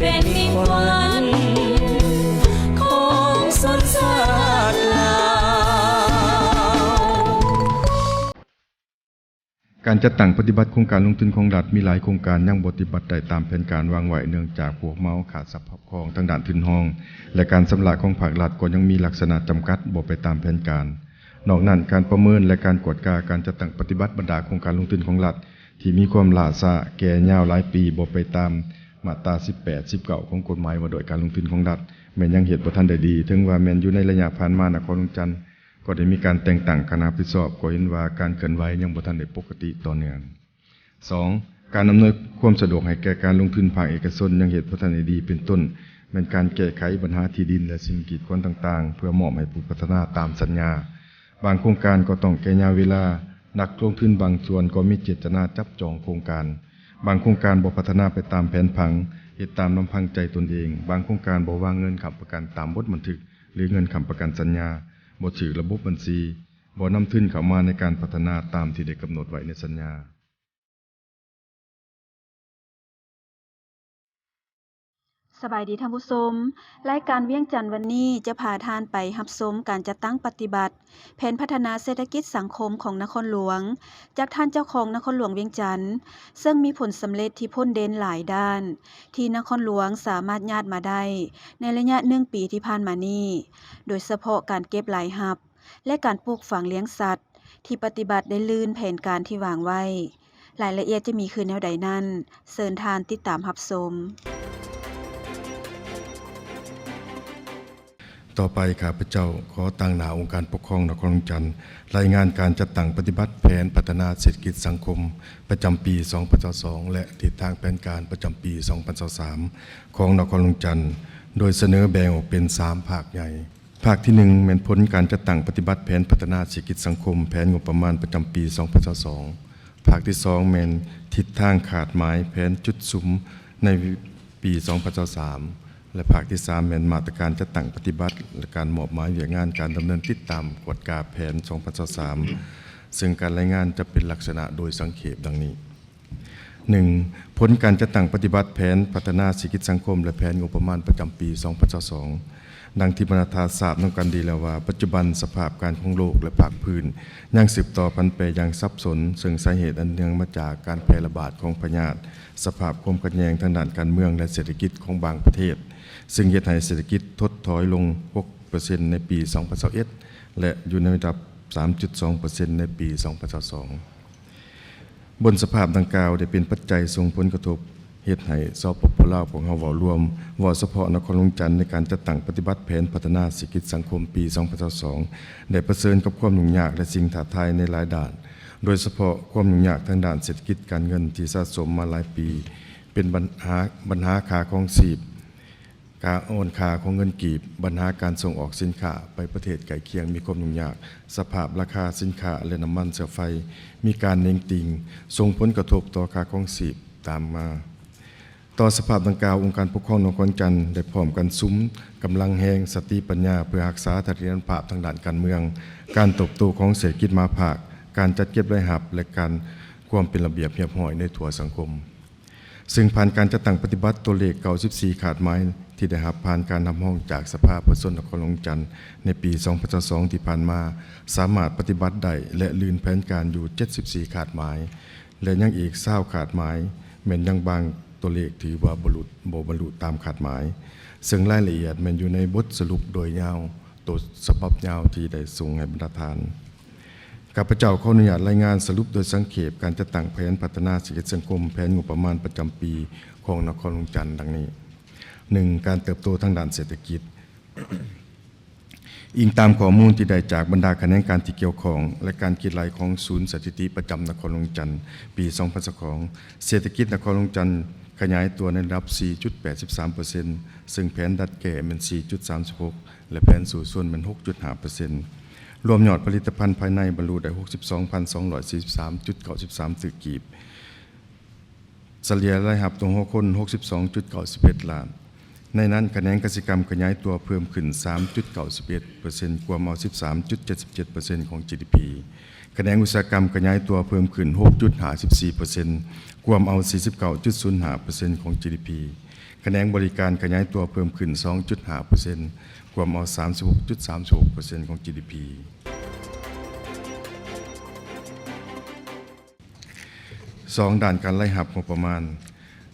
ເປັນມິ່ງຂວັນຂອງຊົນຊາດລາວ. ການຈັດຕັ້ງປະຕິບັດໂຄງການລົງທຶນຂອງລັດ ມີຫຼາຍໂຄງການຍັງບໍ່ປະຕິບັດໄດ້ຕາມແຜນການວາງໄວ້ ເນື່ອງຈາກພວກເຮົາຂາດສະພາບຄວາມທາງດ້ານທຶນຮອງ ແລະ ການຊຳລະຂອງພາກລັດກໍຍັງມີລັກສະນະຈຳກັດ ບໍ່ໄປຕາມແຜນການ. ນອກນັ້ນ, ການປະເມີນ ແລະ ການກວດກາການຈັດຕັ້ງປະຕິບັດບັນດາໂຄງການລົງທຶນຂອງລັດ ທີ່ມີຄວາມຫຼ້າຊ້າ ແກ່ຍາວຫຼາຍປີ ບໍ່ໄປຕາມມາດຕາສິບແປດ ສິບເກົ້າ ຂອງກົດໝາຍວ່າດ້ວຍການລົງທຶນຂອງລັດ ແມ່ນຍັງເຮັດບໍ່ທັນໄດ້ດີ. ເຖິງວ່າແມ່ນຢູ່ໃນໄລຍະຜ່ານມາ ນະຄອນຫຼວງວຽງຈັນ ກໍໄດ້ມີການແຕ່ງຕັ້ງຄະນະຮັບຜິດຊອບ, ກໍເຫັນວ່າການເຄື່ອນໄຫວຍັງບໍ່ທັນໄດ້ປົກກະຕິຕໍ່ເນື່ອງ. ສອງ, ການອຳນວຍຄວາມສະດວກໃຫ້ແກ່ການລົງທຶນພາກເອກະຊົນຍັງເຮັດບໍ່ທັນໄດ້ດີ, ເປັນຕົ້ນແມ່ນການແກ້ໄຂບັນຫາທີ່ດິນ ແລະ ສິ່ງກີດຂວາງຕ່າງໆ ເພື່ອມອບໃຫ້ຜູ້ພັດທະນາຕາມສັນຍາ. ບາງໂຄງການກໍຕ້ອງແກ່ຍາວເວລາ, ນັກລົງທຶນບາງສ່ວນກໍມີເຈດຕະນາຈັບຈອງໂຄງການ. ບາງໂຄງການບໍ່ພັດທະນາໄປຕາມແຜນຜັງ, ເຮັດຕາມລຳພັງໃຈຕົນເອງ. ບາງໂຄງການບໍ່ວາງເງິນຄ້ຳປະກັນຕາມບົດບັນທຶກ ຫຼື ເງິນຄ້ຳປະກັນສັນຍາ, ບໍ່ຖືກລະບົບບັນຊີ, ບໍ່ນຳທຶນເຂົ້າມາໃນການພັດທະນາຕາມທີ່ໄດ້ກຳນົດໄວ້ໃນສັນຍາ. ສະບາຍດີທ່ານຜູ້ຊົມ, ລາຍການວຽງຈັນວັນນີ້ຈະພາທ່ານໄປຮັບຊົມການຈັດຕັ້ງປະຕິບັດແຜນພັດທະນາເສດຖະກິດສັງຄົມຂອງນະຄອນຫຼວງ ຈາກທ່ານເຈົ້າຄອງນະຄອນຫຼວງວຽງຈັນ, ເຊິ່ງມີຜົນສຳເລັດທີ່ພົ້ນເດັ່ນຫຼາຍດ້ານ ທີ່ນະຄອນຫຼວງສາມາດຍາດມາໄດ້ໃນໄລຍະໜຶ່ງປີທີ່ຜ່ານມານີ້, ໂດຍສະເພາະການເກັບລາຍຮັບ ແລະ ການປູກຝັງລ້ຽງສັດທີ່ປະຕິບັດໄດ້ລື່ນແຜນການທີ່ວາງໄວ້. ລາຍລະອຽດຈະມີຄືແນວໃດນັ້ນ, ເຊີນທ່ານຕິດຕາມຮັບຊົມ. ຕໍ່ໄປ, ຂ້າພະເຈົ້າຂໍຕາງໜ້າອົງການປົກຄອງນະຄອນຫຼວງວຽງຈັນ ລາຍງານການຈັດຕັ້ງປະຕິບັດແຜນພັດທະນາເສດຖະກິດສັງຄົມປະຈຳປີສອງພັນຊາວສອງ ແລະ ທິດທາງແຜນການປະຈຳປີສອງພັນຊາວສາມ ຂອງນະຄອນຫຼວງວຽງຈັນ, ໂດຍສະເໜີແບ່ງອອກເປັນສາມພາກໃຫຍ່. ພາກທີໜຶ່ງ ແມ່ນຜົນການຈັດຕັ້ງປະຕິບັດແຜນພັດທະນາເສດຖະກິດສັງຄົມ ແຜນງົບປະມານປະຈຳປີສອງພັນຊາວສອງ. ພາກທີສອງ ແມ່ນທິດທາງຄາດໝາຍແຜນຈຸດສຸມໃນປີສອງພັນຊາວສາມ ແລະ ພາກທີສາມ ແມ່ນມາດຕະການຈັດຕັ້ງປະຕິບັດ ແລະ ການມອບໝາຍວຽກງານການດຳເນີນຕິດຕາມກວດກາແຜນສອງພັນຊາວສາມ ເຊິ່ງການລາຍງານຈະເປັນລັກສະນະໂດຍສັງເຂບດັ່ງນີ້. ໜຶ່ງ, ຜົນການຈັດຕັ້ງປະຕິບັດແຜນພັດທະນາເສດຖະກິດສັງຄົມ ແລະ ແຜນງົບປະມານປະຈຳປີສອງພັນຊາວສອງ. ດັ່ງທີ່ບັນດາທ່ານຊາບນຳກັນດີແລ້ວວ່າ, ປັດຈຸບັນສະພາບການຂອງໂລກ ແລະ ພາກພື້ນຍັງສືບຕໍ່ຜັນແປຢ່າງສັບສົນ, ເຊິ່ງສາເຫດອັນເນື່ອງມາຈາກການແຜ່ລະບາດຂອງພະຍາດ, ສະພາບຄວາມຂັດແຍ່ງທາງດ້ານການເມືອງ ແລະ ເສດຖະກິດຂອງບາງປະເທດ, ເຊິ່ງເຮັດໃຫ້ເສດຖະກິດຖົດຖອຍລົງຫົກເປີເຊັນໃນປີສອງພັນຊາວເອັດ ແລະ ຢູ່ໃນລະດັບສາມຈຸດສອງເປີເຊັນໃນປີສອງພັນຊາວສອງ. ບົນສະພາບດັ່ງກ່າວໄດ້ເປັນປັດໄຈສົ່ງຜົນກະທົບ ເຮັດໃຫ້ ສປປ ລາວ ພວກເຮົາເວົ້າລວມ, ເວົ້າສະເພາະນະຄອນຫຼວງວຽງຈັນ ໃນການຈັດຕັ້ງປະຕິບັດແຜນພັດທະນາເສດຖະກິດສັງຄົມປີສອງພັນຊາວສອງ ໄດ້ປະເຊີນກັບຄວາມຫຍຸ້ງຍາກ ແລະ ສິ່ງທ້າທາຍໃນຫຼາຍດ້ານ, ໂດຍສະເພາະຄວາມຫຍຸ້ງຍາກທາງດ້ານເສດຖະກິດການເງິນທີ່ສະສົມມາຫຼາຍປີ, ເປັນບັນຫາ, ບັນຫາຄ່າຄອງຊີບ, ການອ່ອນຄ່າຂອງເງິນກີບ, ບັນຫາການສົ່ງອອກສິນຄ້າໄປປະເທດໃກ້ຄຽງມີຄວາມຫຍຸ້ງຍາກ, ສະພາບລາຄາສິນຄ້າ ແລະ ນ້ຳມັນເຊື້ອໄຟມີການເໜັງຕີງ, ສົ່ງຜົນກະທົບຕໍ່ຄ່າຄອງຊີບຕາມມາ. ຕໍ່ສະພາບດັ່ງກ່າວ, ອົງການປົກຄອງນະຄອນວຽງຈັນໄດ້ພ້ອມກັນສຸມກຳລັງແຮງ, ສະຕິປັນຍາ ເພື່ອຮັກສາສະຖຽນລະພາບທາງດ້ານການເມືອງ, ການເຕີບໂຕຂອງເສດຖະກິດມະຫາພາກ, ການຈັດເກັບລາຍຮັບ ແລະ ການຄວາມເປັນລະບຽບຮຽບຮ້ອຍໃນທົ່ວສັງຄົມ. ເຊິ່ງຜ່ານການຈັດຕັ້ງປະຕິບັດ, ຕົວເລກເກົ້າສິບສີ່ຄາດໝາຍທີ່ໄດ້ຮັບຜ່ານການຮັບຮອງຈາກສະພາປະຊາຊົນນະຄອນຫຼວງວຽງຈັນໃນປີສອງພັນຊາວສອງທີ່ຜ່ານມາ ສາມາດປະຕິບັດໄດ້ ແລະ ລື່ນແຜນການຢູ່ເຈັດສິບສີ່ຄາດໝາຍ ແລະ ຍັງອີກຊາວຄາດໝາຍແມ່ນຍັງບາງຕົວເລກຖືວ່າບໍ່ລຸດ, ບໍ່ບັນລຸຕາມຄາດໝາຍ, ເຊິ່ງລາຍລະອຽດແມ່ນຢູ່ໃນບົດສະຫຼຸບໂດຍຍາວ, ໂຕສະບັບຍາວທີ່ໄດ້ສົ່ງໃຫ້ບັນດາທ່ານ. ຂ້າພະເຈົ້າຂໍອະນຸຍາດລາຍງານສະຫຼຸບໂດຍສັງເຂບການຈັດຕັ້ງແຜນພັດທະນາເສດຖະກິດສັງຄົມ, ແຜນງົບປະມານປະຈຳປີຂອງນະຄອນຫຼວງວຽງຈັນດັ່ງນີ້. ໜຶ່ງ, ການເຕີບໂຕທາງດ້ານເສດຖະກິດ. ອີງຕາມຂໍ້ມູນທີ່ໄດ້ຈາກບັນດາຂະແໜງການທີ່ກ່ຽວຂ້ອງ ແລະ ການຄິດໄລ່ຂອງສູນສະຖິຕິປະຈຳນະຄອນຫຼວງວຽງຈັນ, ປີສອງພັນຊາວສອງ ເສດຖະກິດນະຄອນຫຼວງວຽງຈັນຂະຫຍາຍຕົວໃນລະດັບສີ່ຈຸດແປດສິບສາມເປີເຊັນ, ເຊິ່ງແຜນດັດແກ້ແມ່ນສີ່ຈຸດສາມສິບຫົກ ແລະ ແຜນສູ້ຊົນແມ່ນຫົກຈຸດຫ້າເປີເຊັນ. ລວມຍອດຜະລິດຕະພັນພາຍໃນບັນລຸໄດ້ຫົກສິບສອງພັນສອງຮ້ອຍສີ່ສິບສາມຈຸດເກົ້າສິບສາມຕື້ກີບ, ສະເລ່ຍລາຍຮັບຕໍ່ຫົວຄົນຫົກສິບສອງຈຸດເກົ້າສິບເອັດລ້ານ. ໃນນັ້ນ, ຂະແໜງກະສິກຳຂະຫຍາຍຕົວເພີ່ມຂຶ້ນສາມຈຸດເກົ້າສິບເອັດເປີເຊັນ, ກວມເອົາສິບສາມຈຸດເຈັດສິບເຈັດເປີເຊັນຂອງ ຈີດີພີ. ຂະແໜງອຸດສາຫະກຳຂະຫຍາຍຕົວເພີ່ມຂຶ້ນຫົກຈຸດຫ້າສິບສີ່ເປີເຊັນ, ກວມເອົາສີ່ສິບເກົ້າຈຸດສູນຫ້າເປີເຊັນຂອງ ຈີດີພີ. ຂະແໜງບໍລິການຂະຫຍາຍຕົວເພີ່ມຂຶ້ນ ສອງຈຸດຫ້າເປີເຊັນ ກວມເອົາ ສາມສິບຫົກຈຸດສາມສິບຫົກເປີເຊັນ ຂອງ ຈີດີພີ. ສອງ, ດ້ານການລາຍຮັບງົບປະມານ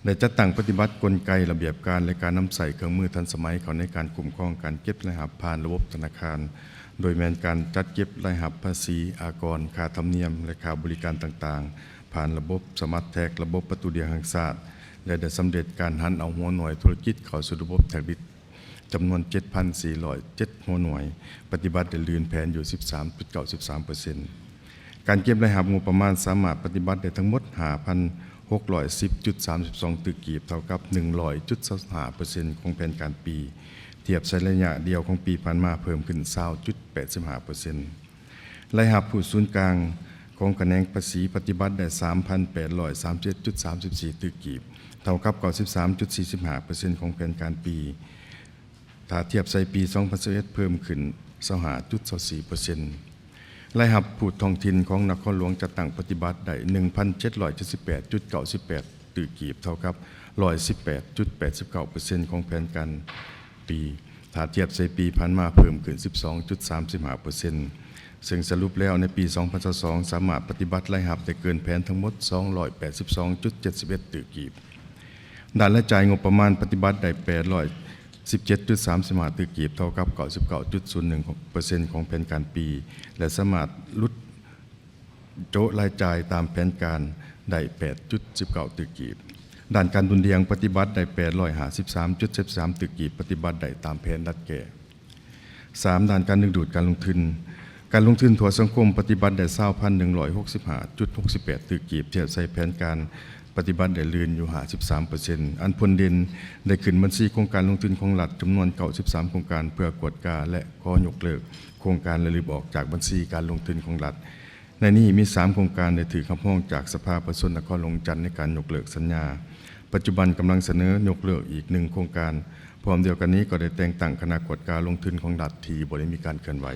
ໄດ້ຈັດຕັ້ງປະຕິບັດກົນໄກ, ລະບຽບການ ແລະ ການນຳໃຊ້ເຄື່ອງມືທັນສະໄໝເຂົ້າໃນການຄຸ້ມຄອງການເກັບລາຍຮັບຜ່ານລະບົບທະນາຄານ, ໂດຍແມ່ນການຈັດເກັບລາຍຮັບພາສີອາກອນ, ຄ່າທຳນຽມ ແລະ ຄ່າບໍລິການຕ່າງໆ ຜ່ານລະບົບສະມາດແທັກ, ລະບົບປະຕູດຽງແຫ່ງຊາດ ແລະ ໄດ້ສຳເລັດການຫັນເອົາຫົວໜ່ວຍທຸລະກິດເຂົ້າສູ່ລະບົບແທັກດິດ ຈຳນວນ ເຈັດພັນສີ່ຮ້ອຍເຈັດຫົວໜ່ວຍ, ປະຕິບັດໄດ້ລື່ນແຜນຢູ່ ສິບສາມຈຸດເກົ້າສິບສາມເປີເຊັນ. ການເກັບລາຍຮັບງົບປະມານສາມາດປະຕິບັດໄດ້ທັງໝົດ ຫ້າພັນຫົກຮ້ອຍສິບຈຸດສາມສິບສອງຕື້ກີບ, ເທົ່າກັບ ໜຶ່ງຮ້ອຍຈຸດຊາວຫ້າເປີເຊັນ ຂອງແຜນການປີ, ທຽບໃສ່ໄລຍະດຽວຂອງປີຜ່ານມາເພີ່ມຂຶ້ນ ຊາວຈຸດແປດສິບຫ້າເປີເຊັນ. ລາຍຮັບຜູ້ສູນກາງຂອງຂະແໜງພາສີປະຕິບັດໄດ້ ສາມພັນແປດຮ້ອຍສາມສິບເອັດຈຸດສາມສິບສີ່ຕື້ກີບ, ເທົ່າກັບ ເກົ້າສິບສາມຈຸດສີ່ສິບຫ້າເປີເຊັນ ຂອງແຜນການປີ, ຖ້າທຽບໃສ່ປີສອງພັນຊາວເອັດ ເພີ່ມຂຶ້ນ ຊາວຫ້າຈຸດຊາວສີ່ເປີເຊັນ. ລາຍຮັບຜູ້ທ້ອງຖິ່ນຂອງນະຄອນຫຼວງຈັດຕັ້ງປະຕິບັດໄດ້ ໜຶ່ງພັນເຈັດຮ້ອຍເຈັດສິບແປດຈຸດເກົ້າສິບແປດຕື້ກີບ, ເທົ່າກັບ ຮ້ອຍສິບແປດຈຸດແປດສິບເກົ້າເປີເຊັນ ຂອງແຜນການ ປີ, ຖ້າທຽບໃສ່ປີຜ່ານມາເພີ່ມຂຶ້ນ ສິບສອງຈຸດສາມສິບຫ້າເປີເຊັນ, ເຊິ່ງສະຫຼຸບແລ້ວໃນປີສອງພັນຊາວສອງ ສາມາດປະຕິບັດລາຍຮັບໄດ້ເກີນແຜນທັງໝົດ ສອງຮ້ອຍແປດສິບສອງຈຸດເຈັດສິບເອັດຕື້ກີບ. ດ້ານລາຍຈ່າຍງົບປະມານປະຕິບັດໄດ້ ແປດຮ້ອຍສິບເຈັດຈຸດສາມສິບຫ້າຕື້ກີບ, ເທົ່າກັບ ເກົ້າສິບເກົ້າຈຸດສູນໜຶ່ງເປີເຊັນ ຂອງແຜນການປີ ແລະ ສາມາດຫຼຸດ ໂຈະລາຍຈ່າຍຕາມແຜນການໄດ້ ແປດຈຸດສິບເກົ້າຕື້ກີບ. ດ້ານການດຸ່ນດ່ຽງປະຕິບັດໄດ້ ແປດຮ້ອຍຫ້າສິບສາມຈຸດສິບສາມຕື້ກີບ, ປະຕິບັດໄດ້ຕາມແຜນດັດແກ້. ສາມ, ດ້ານການດຶງດູດການລົງທຶນ. ການລົງທຶນທົ່ວສັງຄົມປະຕິບັດໄດ້ ຊາວພັນໜຶ່ງຮ້ອຍຫົກສິບຫ້າຈຸດຫົກສິບແປດຕື້ກີບ, ທຽບໃສ່ແຜນການປະຕິບັດໄດ້ລື່ນຢູ່ ຫ້າສິບສາມເປີເຊັນ. ອັນພົ້ນເດັ່ນໄດ້ຂຶ້ນບັນຊີໂຄງການລົງທຶນຂອງລັດຈຳນວນ ເກົ້າສິບສາມໂຄງການ ເພື່ອກວດກາ ແລະ ຂໍຍົກເລີກໂຄງການ ແລະ ລຶບອອກຈາກບັນຊີການລົງທຶນຂອງລັດ. ໃນນີ້ມີສາມໂຄງການໄດ້ຖືກຮັບຮອງຈາກສະພາປະຊາຊົນນະຄອນຫຼວງວຽງຈັນໃນການຍົກເລີກສັນຍາ. ປັດຈຸບັນກຳລັງສະເໜີຍົກເລີກອີກໜຶ່ງໂຄງການ. ພ້ອມດຽວກັນນີ້ກໍໄດ້ແຕ່ງຕັ້ງຄະນະກວດກາລົງທຶນຂອງລັດທີ່ບໍ່ໄດ້ມີການເຄື່ອນໄຫວ.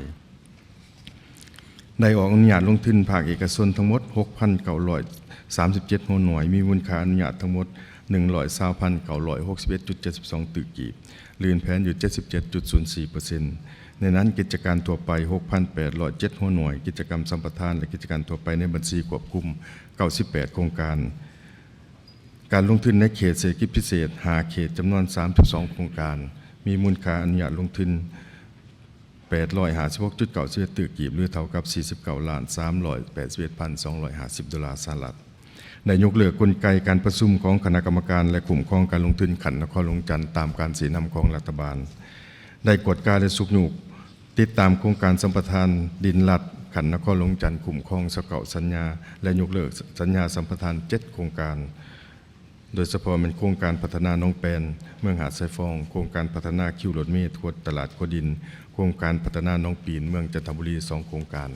ໄດ້ອອກອະນຸຍາດລົງທຶນພາກເອກະຊົນທັງໝົດ ຫົກພັນເກົ້າຮ້ອຍສາມສິບເຈັດຫົວໜ່ວຍ, ມີມູນຄ່າອະນຸຍາດທັງໝົດ ໜຶ່ງຮ້ອຍຊາວພັນເກົ້າຮ້ອຍຫົກສິບເອັດຈຸດເຈັດສິບສອງຕື້ກີບ, ລື່ນແຜນຢູ່ ເຈັດສິບເຈັດຈຸດສູນສີ່ເປີເຊັນ. ໃນນັ້ນ ກິດຈະການທົ່ວໄປ ຫົກພັນແປດຮ້ອຍເຈັດຫົວໜ່ວຍ, ກິດຈະກຳສຳປະທານ ແລະ ກິດຈະການທົ່ວໄປໃນບັນຊີຄວບຄຸມ ເກົ້າສິບແປດໂຄງການ. ການລົງທຶນໃນເຂດເສດຖະກິດພິເສດ ຫ້າເຂດ ຈຳນວນ ສາມສິບສອງໂຄງການ, ມີມູນຄ່າອະນຸຍາດລົງທຶນ ແປດຮ້ອຍຫ້າສິບຫົກຈຸດເກົ້າສິບເອັດຕື້ກີບ ຫຼື ເທົ່າກັບ ສີ່ສິບເກົ້າລ້ານສາມຮ້ອຍແປດສິບເອັດພັນສອງຮ້ອຍຫ້າສິບໂດລາສະຫະລັດ. ໄດ້ຍົກເລີກກົນໄກການປະຊຸມຂອງຄະນະກຳມະການ ແລະ ຄຸ້ມຄອງການລົງທຶນຂັ້ນນະຄອນຫຼວງວຽງຈັນ ຕາມການຊີ້ນຳຂອງລັດຖະບານ. ໄດ້ກວດກາ ແລະ ຊຸກຍູ້ຕິດຕາມໂຄງການສຳປະທານດິນລັດຂັ້ນນະຄອນຫຼວງວຽງຈັນ, ຄຸ້ມຄອງຊາວເກົ້າສັນຍາ ແລະ ຍົກເລີກສັນຍາສຳປະທານເຈັດໂຄງການ. ໂດຍສະເພາະແມ່ນໂຄງການພັດທະນາໜອງແປນ ເມືອງຫາດຊາຍຟອງ, ໂຄງການພັດທະນາຄິວລົດເມທົ່ວຕະຫຼາດຂົວດິນ, ໂຄງການພັດທະນາໜອງປີນ ເມືອງຈັນທະບູລີ ສອງໂຄງການ.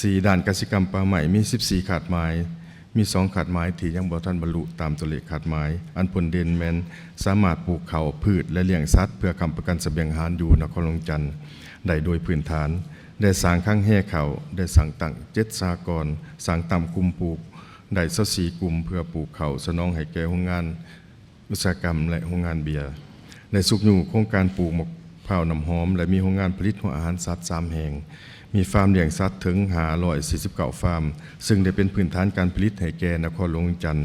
ສີ່, ດ້ານກະສິກຳປ່າໄມ້ ມີສິບສີ່ຄາດໝາຍ, ມີສອງຄາດໝາຍທີ່ຍັງບໍ່ທັນບັນລຸຕາມຕົວເລກຄາດໝາຍ. ອັນພົ້ນເດັ່ນແມ່ນສາມາດປູກເຂົ້າ, ພືດ ແລະ ລ້ຽງສັດ ເພື່ອຄ້ຳປະກັນສະບຽງອາຫານຢູ່ນະຄອນຫຼວງວຽງຈັນໄດ້ໂດຍພື້ນຖານ, ໄດ້ສ້າງຄັງແຮເຂົ້າ, ໄດ້ສ້າງຕັ້ງເຈັດສະຫະກອນ, ສ້າງຕັ້ງກຸ່ມປູກ ໄດ້ຊາວສີ່ກຸ່ມ ເພື່ອປູກເຂົ້າສະໜອງໃຫ້ແກ່ໂຮງງານອຸດສາຫະກຳ ແລະ ໂຮງງານເບຍ. ໄດ້ຊຸກຍູ້ໂຄງການປູກໝາກພ້າວນ້ຳຫອມ ແລະ ມີໂຮງງານຜະລິດຫົວອາຫານສັດສາມແຫ່ງ, ມີຟາມລ້ຽງສັດເຖິງຫ້າຮ້ອຍສີ່ສິບເກົ້າຟາມ, ເຊິ່ງໄດ້ເປັນພື້ນຖານການຜະລິດໃຫ້ແກ່ນະຄອນຫຼວງວຽງຈັນ.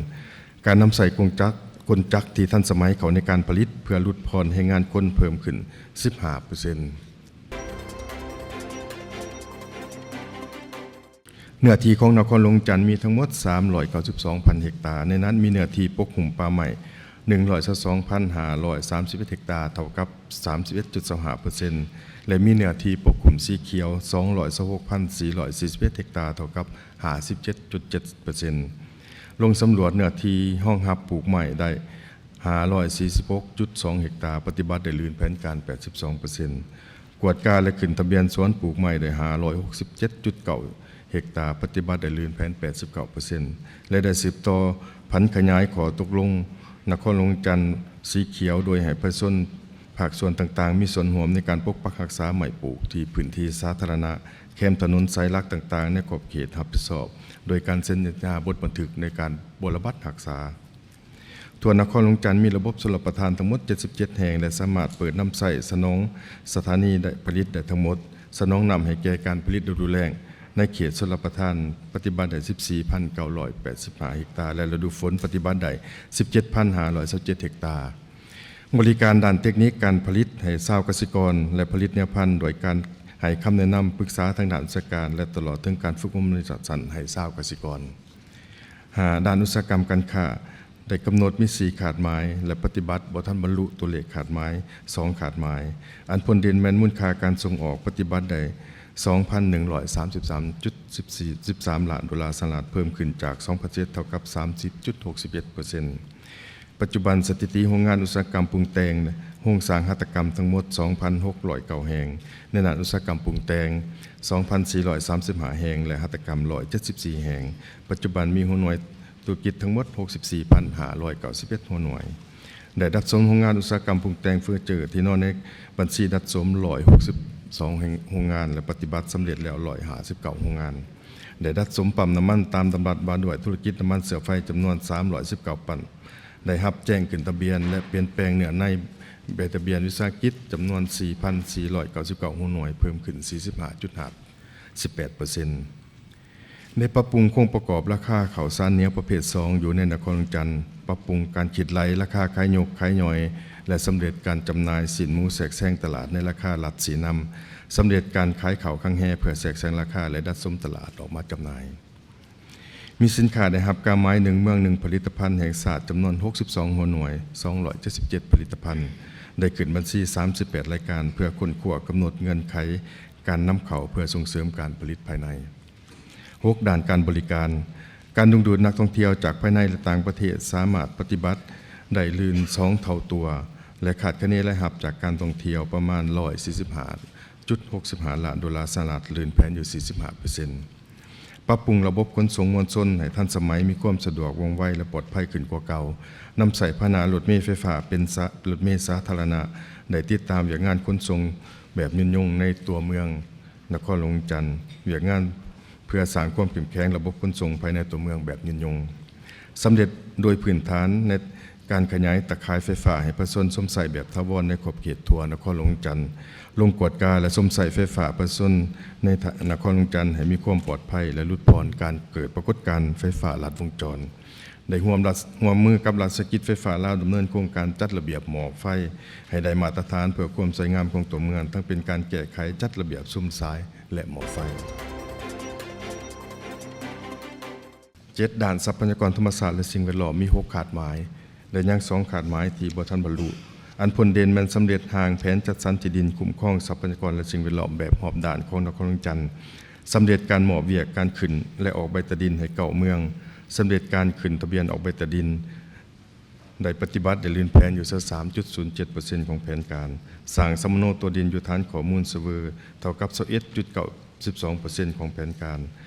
ການນຳໃຊ້ກົງຈັກ ກົນຈັກທີ່ທັນສະໄໝເຂົ້າໃນການຜະລິດ ເພື່ອຫຼຸດຜ່ອນແຮງງານຄົນເພີ່ມຂຶ້ນ ສິບຫ້າເປີເຊັນ. ເນື້ອທີ່ຂອງນະຄອນຫຼວງຈັນມີທັງໝົດ ສາມຮ້ອຍເກົ້າສິບສອງພັນເຮັກຕາ, ໃນນັ້ນມີເນື້ອທີ່ປົກຫຸ້ມປ່າໄມ້ ໜຶ່ງຮ້ອຍຊາວສອງພັນຫ້າຮ້ອຍສາມສິບເອັດເຮັກຕາ, ເທົ່າກັບ ສາມສິບເອັດຈຸດຊາວຫ້າເປີເຊັນ ແລະ ມີເນື້ອທີ່ປົກຫຸ້ມສີຂຽວ ສອງຮ້ອຍຊາວຫົກພັນສີ່ຮ້ອຍສີ່ສິບເອັດເຮັກຕາ, ເທົ່າກັບ ຫ້າສິບເຈັດຈຸດເຈັດເປີເຊັນ. ລົງສຳຫຼວດເນື້ອທີ່ຮອງຮັບປູກໄມ້ໄດ້ ຫ້າຮ້ອຍສີ່ສິບຫົກຈຸດສອງເຮັກຕາ, ປະຕິບັດໄດ້ລື່ນແຜນການ ແປດສິບສອງເປີເຊັນ. ກວດກາ ແລະ ຂຶ້ນທະບຽນສວນປູກໄມ້ໄດ້ ຫ້າຮ້ອຍຫົກສິບເຈັດຈຸດເກົ້າເຮັກຕາ, ປະຕິບັດໄດ້ລື່ນແຜນ ແປດສິບເກົ້າເປີເຊັນ ແລະ ໄດ້ສືບຕໍ່ຜັນຂະຫຍາຍຂໍ້ຕົກລົງນະຄອນຫຼວງວຽງຈັນສີຂຽວ, ໂດຍໃຫ້ປະຊາຊົນພາກສ່ວນຕ່າງໆ ມີສ່ວນຮ່ວມໃນການປົກປັກຮັກສາໄມ້ປູກທີ່ພື້ນທີ່ສາທາລະນະ ແຄມຖະໜົນສາຍຫຼັກຕ່າງໆ ໃນຂອບເຂດຮັບຜິດຊອບ, ໂດຍການເຊັນສັນຍາບົດບັນທຶກໃນການບົວລະບັດຮັກສາ. ທົ່ວນະຄອນຫຼວງຈັນມີລະບົບຊົນລະປະທານທັງໝົດເຈັດສິບເຈັດແຫ່ງ ແລະ ສາມາດເປີດນຳໃຊ້ສະໜອງສະຖານີໄດ້ ຜະລິດໄດ້ທັງໝົດ, ສະໜອງນ້ຳໃຫ້ແກ່ການຜະລິດລະດູແລ້ງໃນເຂດຊົນລະປະທານ ປະຕິບັດໄດ້ສິບສີ່ພັນເກົ້າຮ້ອຍແປດສິບຫ້າເຮັກຕາ ແລະ ລະດູຝົນປະຕິບັດໄດ້ສິບເຈັດພັນຫ້າຮ້ອຍຊາວເຈັດເຮັກຕາ. ບໍລິການດ້ານເຕັກນິກການຜະລິດໃຫ້ຊາວກະສິກອນ ແລະ ຜະລິດແນວພັນ ໂດຍການໃຫ້ຄຳແນະນຳປຶກສາທາງດ້ານວິຊາການ ແລະ ຕະຫຼອດເຖິງການຝຶກອົບຮົມໃນຊັ້ນໃຫ້ຊາວກະສິກອນ. ຫ້າ ດ້ານອຸດສາຫະກຳການຄ້າ ໄດ້ກຳນົດມີສີ່ຄາດໝາຍ ແລະ ປະຕິບັດບໍ່ທັນບັນລຸຕົວເລກຄາດໝາຍສອງຄາດໝາຍ. ອັນພົ້ນເດັ່ນແມ່ນມູນຄ່າການສົ່ງອອກປະຕິບັດໄດ້ສອງພັນໜຶ່ງຮ້ອຍສາມສິບສາມຈຸດສິບສີ່ ສິບສາມລ້ານໂດລາສະຫະລັດ, ເພີ່ມຂຶ້ນຈາກສອງພັນເຈັດເທົ່າກັບສາມສິບຈຸດຫົກສິບເອັດເປີເຊັນ. ປັດຈຸບັນສະຖິຕິໂຮງງານອຸດສາຫະກຳປຸງແຕ່ງ ໂຮງສ້າງຫັດຖະກຳທັງໝົດສອງພັນຫົກຮ້ອຍເກົ້າແຫ່ງ, ໃນນັ້ນອຸດສາຫະກຳປຸງແຕ່ງສອງພັນສີ່ຮ້ອຍສາມສິບຫ້າແຫ່ງ ແລະ ຫັດຖະກຳຮ້ອຍເຈັດສິບສີ່ແຫ່ງ. ປັດຈຸບັນມີຫົວໜ່ວຍທຸລະກິດທັງໝົດຫົກສິບສີ່ພັນຫ້າຮ້ອຍເກົ້າສິບເອັດຫົວໜ່ວຍ. ໄດ້ດັດສົມໂຮງງານອຸດສາຫະກຳປຸງແຕ່ງເຟີເຈີທີ່ນອນໃນບັນຊີດັດສົມຮ້ອຍຫົກສິບສອງແຫ່ງໂຮງງານ ແລະ ປະຕິບັດສຳເລັດແລ້ວຮ້ອຍຫ້າສິບເກົ້າໂຮງງານ. ໄດ້ດັດສົມປ້ຳນ້ຳມັນຕາມດຳລັດວ່າດ້ວຍທຸລະກິດນ້ຳມັນເຊື້ອໄຟຈຳນວນສາມຮ້ອຍສິບເກົ້າປ້ຳ, ໄດ້ຮັບແຈ້ງຂຶ້ນທະບຽນ ແລະ ປ່ຽນແປງເນື້ອໃນໃບທະບຽນວິສາຫະກິດຈຳນວນສີ່ພັນສີ່ຮ້ອຍເກົ້າສິບເກົ້າຫົວໜ່ວຍ, ເພີ່ມຂຶ້ນສີ່ສິບຫ້າຈຸດຫ້າສິບແປດເປີເຊັນ. ໄດ້ປັບປຸງໂຄງປະກອບລາຄາເຂົ້າສານໜຽວປະເພດສອງຢູ່ໃນນະຄອນຫຼວງຈັນ, ປັບປຸງການຄິດໄລ່ລາຄາຂາຍຍົກ, ຂາຍຍ່ອຍ ແລະ ສຳເລັດການຈຳໜ່າຍຊີ້ນໝູແຊກແຊງຕະຫຼາດໃນລາຄາລັດຊີ້ນຳ, ສຳເລັດການຂາຍເຂົ້າຄັງແຮເພື່ອແຊກແຊງລາຄາ ແລະ ດັດສົມຕະຫຼາດອອກມາຈຳໜ່າຍ. ມີສິນຄ້າໄດ້ຮັບກາໝາຍໜຶ່ງເມືອງໜຶ່ງຜະລິດຕະພັນແຫ່ງຊາດຈຳນວນຫົກສິບສອງຫົວໜ່ວຍ, ສອງຮ້ອຍເຈັດສິບເຈັດຜະລິດຕະພັນ, ໄດ້ຂຶ້ນບັນຊີສາມສິບແປດລາຍການເພື່ອຄົ້ນຄວ້າກຳນົດເງື່ອນໄຂການນຳເຂົ້າເພື່ອສົ່ງເສີມການຜະລິດພາຍໃນ. ຫົກ ດ້ານການບໍລິການ. ການດຶງດູດນັກທ່ອງທ່ຽວຈາກພາຍໃນ ແລະ ຕ່າງປະເທດສາມາດປະຕິບັດໄດ້ລື່ນສອງເທົ່າຕົວ ແລະ ຄາດຄະເນລາຍຮັບຈາກການທ່ອງທ່ຽວປະມານຮ້ອຍສີ່ສິບຫ້າຈຸດຫົກສິບຫ້າລ້ານໂດລາສະຫະລັດ, ລື່ນແຜນຢູ່ສີ່ສິບຫ້າເປີເຊັນ. ປັບປຸງລະບົບຂົນສົ່ງມວນຊົນໃຫ້ທັນສະໄໝ, ມີຄວາມສະດວກ, ວ່ອງໄວ ແລະ ປອດໄພຂຶ້ນກວ່າເກົ່າ, ນຳໃຊ້ພາຫະນະລົດເມໄຟຟ້າເປັນສາ, ລົດເມສາທາລະນະ, ໄດ້ຕິດຕາມວຽກງານຂົນສົ່ງແບບຍືນຍົງໃນຕົວເມືອງນະຄອນຫຼວງວຽງຈັນ, ວຽກງານເພື່ອສ້າງຄວາມເຂັ້ມແຂງລະບົບຂົນສົ່ງພາຍໃນຕົວເມືອງແບບຍືນຍົງ, ສຳເລັດໂດຍພື້ນຖານໃນ ການຂະຫຍາຍຕາຂ່າຍໄຟຟ້າໃຫ້ປະຊາຊົນຊົມໃຊ້ແບບຖາວອນໃນຂອບເຂດທົ່ວນະຄອນຫຼວງວຽງຈັນ, ລົງກວດກາ ແລະ ຊົມໃຊ້ໄຟຟ້າປະຊາຊົນໃນນະຄອນຫຼວງວຽງຈັນໃຫ້ມີຄວາມປອດໄພ ແລະ ຫຼຸດຜ່ອນການເກີດປາກົດການໄຟຟ້າລັດວົງຈອນ, ໄດ້ຮ່ວມລັດ, ຮ່ວມມືກັບລັດວິສາຫະກິດໄຟຟ້າລາວ ດຳເນີນໂຄງການຈັດລະບຽບໝໍ້ໄຟໃຫ້ໄດ້ມາດຕະຖານເພື່ອຄວາມສວຍງາມຂອງຕົວເມືອງ, ທັງເປັນການແກ້ໄຂຈັດລະບຽບຊຸມສາຍ ແລະ ໝໍ້ໄຟ. ເຈັດ ດ້ານຊັບພະຍາກອນທຳມະຊາດ ແລະ ສິ່ງແວດລ້ອມ ມີຫົກຄາດໝາຍ, ແລະ ຍັງສອງຄາດໝາຍທີ່ບໍ່ທັນບັນລຸ. ອັນພົ້ນເດັ່ນແມ່ນສຳເລັດຮ່າງແຜນຈັດສັນທີ່ດິນຄຸ້ມຄອງຊັບພະຍາກອນ ແລະ ສິ່ງແວດລ້ອມແບບຮອບດ້ານຂອງນະຄອນຫຼວງວຽງຈັນ, ສຳເລັດການມອບວຽກການຂຶ້ນ ແລະ ອອກໃບຕາດິນໃຫ້ເກົ້າເມືອງ, ສຳເລັດການຂຶ້ນທະບຽນອອກໃບຕາດິນ ໄດ້ປະຕິບັດ ໄດ້ລື່ນແຜນຢູ່ຊາວສາມຈຸດສູນເຈັດເປີເຊັນຂອງແຜນການ, ສ້າງສຳມະໂນຕົວດິນຢູ່ຖານຂໍ້ມູນ Survey ເທົ່າກັບຊາວເອັດຈຸດເກົ້າສິບສອງເປີເຊັນຂອງແຜນການ,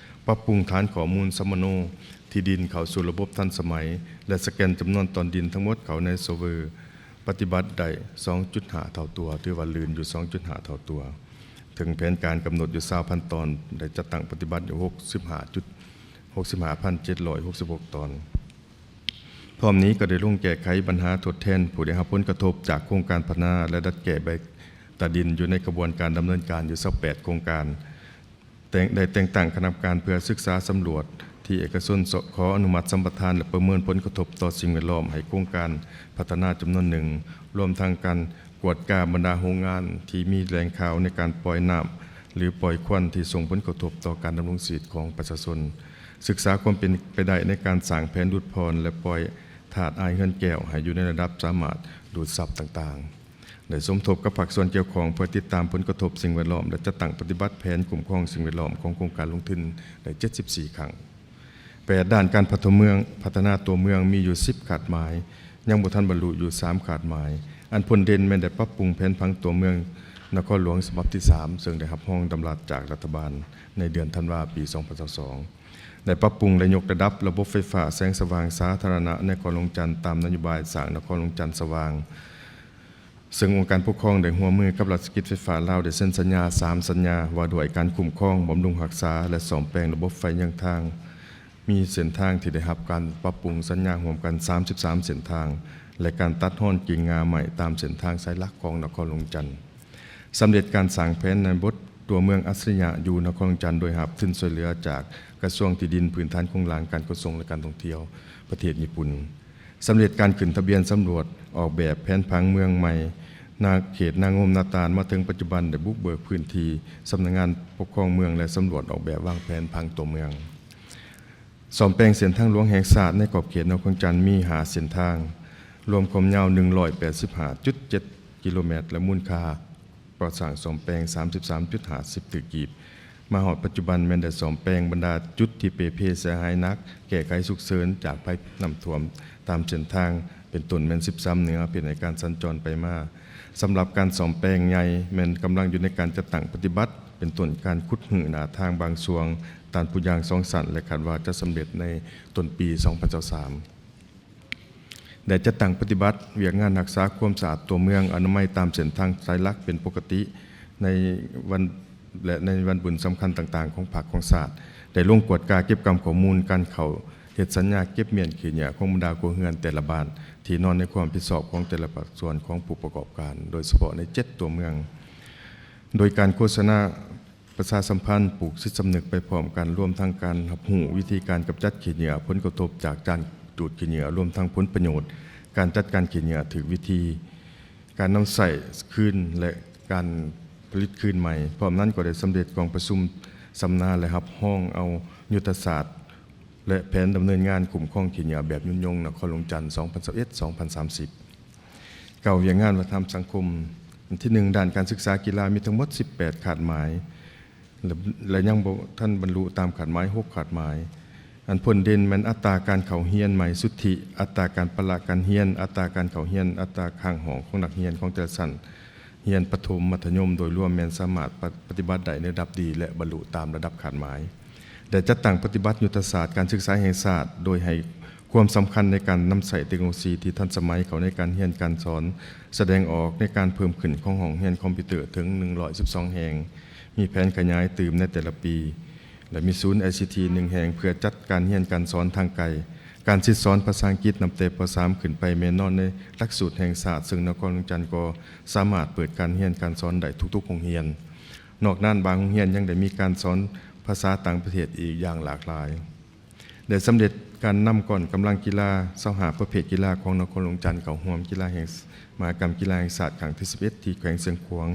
ປັບປຸງຖານຂໍ້ມູນສຳມະໂນທີ່ດິນເຂົ້າສູ່ລະບົບທັນສະໄໝ ແລະ ສະແກນຈຳນວນຕອນດິນທັງໝົດເຂົ້າໃນ Survey ປະຕິບັດໄດ້ສອງຈຸດຫ້າເທົ່າຕົວ, ຖືວ່າລື່ນຢູ່ສອງຈຸດຫ້າເທົ່າຕົວ. ເຖິງແຜນການກຳນົດຢູ່ຊາວພັນຕອນ, ໄດ້ຈັດຕັ້ງປະຕິບັດຢູ່ຫົກສິບຫ້າຈຸດ ຫົກສິບຫ້າພັນເຈັດຮ້ອຍຫົກສິບຫົກຕອນ. ພ້ອມນີ້ກໍໄດ້ລົງແກ້ໄຂບັນຫາທົດແທນຜູ້ໄດ້ຮັບຜົນກະທົບຈາກໂຄງການພັດທະນາ ແລະ ດັດແກ້ໃບຕາດິນຢູ່ໃນຂະບວນການດຳເນີນການຢູ່ຊາວແປດໂຄງການ, ແຕ່ງ, ໄດ້ແຕ່ງຕັ້ງຄະນະກຳມະການເພື່ອສຶກສາສຳຫຼວດທີ່ເອກະຊົນຂໍອະນຸມັດສຳປະທານ ແລະ ປະເມີນຜົນກະທົບຕໍ່ສິ່ງແວດລ້ອມໃຫ້ໂຄງການພັດທະນາຈຳນວນໜຶ່ງ, ລວມທັງການກວດກາບັນດາໂຮງງານທີ່ມີແຫຼ່ງຂ່າວໃນການປ່ອຍນ້ຳ ຫຼື ປ່ອຍຄວັນທີ່ສົ່ງຜົນກະທົບຕໍ່ການດຳລົງຊີວິດຂອງປະຊາຊົນ. ສຶກສາຄວາມເປັນໄປໄດ້ໃນການສ້າງແຜນຫຼຸດຜ່ອນ ແລະ ປ່ອຍທາດອາຍເຮືອນແກ້ວໃຫ້ຢູ່ໃນລະດັບສາມາດດູດຊັບຕ່າງໆ. ໄດ້ສົມທົບກັບພາກສ່ວນກ່ຽວຂ້ອງເພື່ອຕິດຕາມຜົນກະທົບສິ່ງແວດລ້ອມ ແລະ ຈັດຕັ້ງປະຕິບັດແຜນຄຸ້ມຄອງສິ່ງແວດລ້ອມຂອງໂຄງການລົງທຶນໄດ້ເຈັດສິບສີ່ຄັ້ງ. ແປດ ດ້ານການພັດທະເມືອງ, ພັດທະນາຕົວເມືອງມີຢູ່ສິບຄາດໝາຍ, ຍັງບໍ່ທັນບັນລຸຢູ່ສາມຄາດໝາຍ. ອັນພົ້ນເດັ່ນແມ່ນໄດ້ປັບປຸງແຜນຜັງຕົວເມືອງນະຄອນຫຼວງສະບັບທີສາມ ເຊິ່ງໄດ້ຮັບຮອງດຳລັດຈາກລັດຖະບານໃນເດືອນທັນວາ ປີສອງພັນຊາວສອງ. ໄດ້ປັບປຸງ ແລະ ຍົກລະດັບລະບົບໄຟຟ້າແສງສະຫວ່າງສາທາລະນະໃນນະຄອນຫຼວງຈັນ ຕາມນະໂຍບາຍສ້າງນະຄອນຫຼວງຈັນສະຫວ່າງ, ເຊິ່ງອົງການປົກຄອງໄດ້ຮ່ວມມືກັບລັດວິສາຫະກິດໄຟຟ້າລາວ ໄດ້ເຊັນສັນຍາສາມສັນຍາວ່າດ້ວຍການຄຸ້ມຄອງ, ບຳລຸງຮັກສາ ແລະ ສ້ອມແປງລະບົບໄຟເຍືອງທາງ ມີເສັ້ນທາງທີ່ໄດ້ຮັບການປັບປຸງສັນຍາຮ່ວມກັນສາມສິບສາມເສັ້ນທາງ ແລະ ການຕັດຮອນກິ່ງງ່າໄມ້ຕາມເສັ້ນທາງສາຍຫຼັກຂອງນະຄອນຫຼວງວຽງຈັນ. ສຳເລັດການສ້າງແຜນໃນບົດຕົວເມືອງອັດສະລິຍະຢູ່ນະຄອນຫຼວງວຽງຈັນ ໂດຍຮັບທຶນຊ່ວຍເຫຼືອຈາກກະຊວງທີ່ດິນ, ພື້ນຖານໂຄງລ່າງ, ການຂົນສົ່ງ ແລະ ການທ່ອງທ່ຽວປະເທດຍີ່ປຸ່ນ. ສຳເລັດການຂຶ້ນທະບຽນສຳຫຼວດອອກແບບແຜນຜັງເມືອງໃໝ່ ນາເຂດນາງົມນາຕານ ມາເຖິງປັດຈຸບັນໄດ້ບຸກເບີກພື້ນທີ່ສຳນັກງານປົກຄອງເມືອງ ແລະ ສຳຫຼວດອອກແບບວາງແຜນຜັງຕົວເມືອງ. ສ້ອມແປງເສັ້ນທາງຫຼວງແຫ່ງຊາດໃນຂອບເຂດນະຄອນຫຼວງວຽງຈັນມີຫ້າເສັ້ນທາງ, ລວມຄວາມຍາວໜຶ່ງຮ້ອຍແປດສິບຫ້າຈຸດເຈັດກິໂລແມັດ ແລະ ມູນຄ່າ ກໍ່ສ້າງສ້ອມແປງສາມສິບສາມຈຸດຫ້າສິບຕື້ກີບ. ມາຮອດປັດຈຸບັນແມ່ນໄດ້ສ້ອມແປງບັນດາຈຸດທີ່ເປ່ເພເສຍຫາຍໜັກ, ແກ້ໄຂສຸກເສີນຈາກໄພນ້ຳຖ້ວມຕາມເສັ້ນທາງ, ເປັນຕົ້ນແມ່ນສິບສາມເໜືອ ເພື່ອໃຫ້ການສັນຈອນໄປມາ. ສຳລັບການສ້ອມແປງໃຫຍ່ແມ່ນກຳລັງຢູ່ໃນການຈັດຕັ້ງປະຕິບັດ, ເປັນຕົ້ນການຂຸດຮື້ໜ້າທາງບາງຊ່ວງ, ຕານປູຢາງສອງຊັ້ນ ແລະ ຄາດວ່າຈະສຳເລັດໃນຕົ້ນປີສອງພັນຊາວສາມ. ໄດ້ຈັດຕັ້ງປະຕິບັດວຽກງານຮັກສາຄວາມສະອາດຕົວເມືອງ, ອະນາໄມຕາມເສັ້ນທາງສາຍຫຼັກເປັນປົກກະຕິໃນວັນ ແລະ ໃນວັນບຸນສຳຄັນຕ່າງໆຂອງພັກຂອງຊາດ. ໄດ້ລົງກວດກາເກັບກຳຂໍ້ມູນການເຂົ້າເຮັດສັນຍາເກັບມ້ຽນຂີ້ເຫຍື້ອຂອງບັນດາຄົວເຮືອນແຕ່ລະບ້ານ ທີ່ນອນໃນຄວາມຮັບຜິດຊອບຂອງແຕ່ລະພາກສ່ວນຂອງຜູ້ປະກອບການ, ໂດຍສະເພາະໃນເຈັດຕົວເມືອງ, ໂດຍການໂຄສະນາ ປະຊາສຳພັນ, ປູກຈິດສຳນຶກໄປພ້ອມກັນ, ລວມທັງການຮັບຮູ້ວິທີການກຳຈັດຂີ້ເຫຍື້ອ, ຜົນກະທົບຈາກການດູດຂີ້ເຫຍື້ອ, ລວມທັງຜົນປະໂຫຍດການຈັດການຂີ້ເຫຍື້ອຖືກວິທີ, ການນຳໃຊ້ຄືນ ແລະ ການຜະລິດຄືນໃໝ່. ພ້ອມນັ້ນກໍໄດ້ສຳເລັດກອງປະຊຸມສຳມະນາ ແລະ ຮັບຮອງເອົາຍຸດທະສາດ ແລະ ແຜນດຳເນີນງານຄຸ້ມຄອງຂີ້ເຫຍື້ອແບບຍືນຍົງນະຄອນຫຼວງຈັນ ສອງພັນຊາວເອັດ ສອງພັນສາມສິບ. ເກົ້າ ວຽກງານວັດທະນະທຳສັງຄົມ. ອັນທີໜຶ່ງ ດ້ານການສຶກສາກິລາມີທັງໝົດສິບແປດຄາດໝາຍ ແລະ ແລະ ຍັງບໍ່ທັນບັນລຸຕາມຄາດໝາຍຫົກຄາດໝາຍ. ອັນພົ້ນເດັ່ນແມ່ນອັດຕາການເຂົ້າຮຽນໃໝ່ສຸດທິ, ອັດຕາການປະລະການຮຽນ, ອັດຕາການເຂົ້າຮຽນ, ອັດຕາຄ້າງຫ້ອງຂອງນັກຮຽນຂອງແຕ່ລະຊັ້ນຮຽນປະຖົມ, ມັດທະຍົມ ໂດຍລວມແມ່ນສາມາດປະ ປະຕິບັດໄດ້ໃນລະດັບດີ ແລະ ບັນລຸຕາມລະດັບຄາດໝາຍ. ໄດ້ຈັດຕັ້ງປະຕິບັດຍຸດທະສາດການສຶກສາແຫ່ງຊາດ ໂດຍໃຫ້ຄວາມສຳຄັນໃນການນຳໃຊ້ເຕັກໂນໂລຊີທີ່ທັນສະໄໝເຂົ້າໃນການຮຽນການສອນ, ສະແດງອອກໃນການເພີ່ມຂຶ້ນຂອງຫ້ອງຮຽນຄອມພິວເຕີເຖິງໜຶ່ງຮ້ອຍສິບສອງແຫ່ງ, ມີແຜນຂະຫຍາຍຕື່ມໃນແຕ່ລະປີ ແລະ ມີສູນໄອຊີທີໜຶ່ງແຫ່ງ ເພື່ອຈັດການຮຽນການສອນທາງໄກ. ການສິດສອນພາສາອັງກິດນັບແຕ່ ປໍສາມ ຂຶ້ນໄປແມ່ນນອນໃນຫຼັກສູດແຫ່ງຊາດ, ເຊິ່ງນະຄອນຫຼວງຈັນກໍສາມາດເປີດການຮຽນການສອນໄດ້ທຸກໆໂຮງຮຽນ. ນອກນັ້ນ, ບາງໂຮງຮຽນຍັງໄດ້ມີການສອນພາສາຕ່າງປະເທດອີກຢ່າງຫຼາກຫຼາຍ. ໄດ້ສຳເລັດການນຳກ້ອນກຳລັງກິລາຊາວຫ້າປະເພດກິລາຂອງນະຄອນຫຼວງຈັນເຂົ້າຮ່ວມກິລາແຫ່ງ ມະຫະກຳກິລາແຫ່ງຊາດຄັ້ງທີສິບເອັດ ທີ່ແຂວງຊຽງຂວາງ,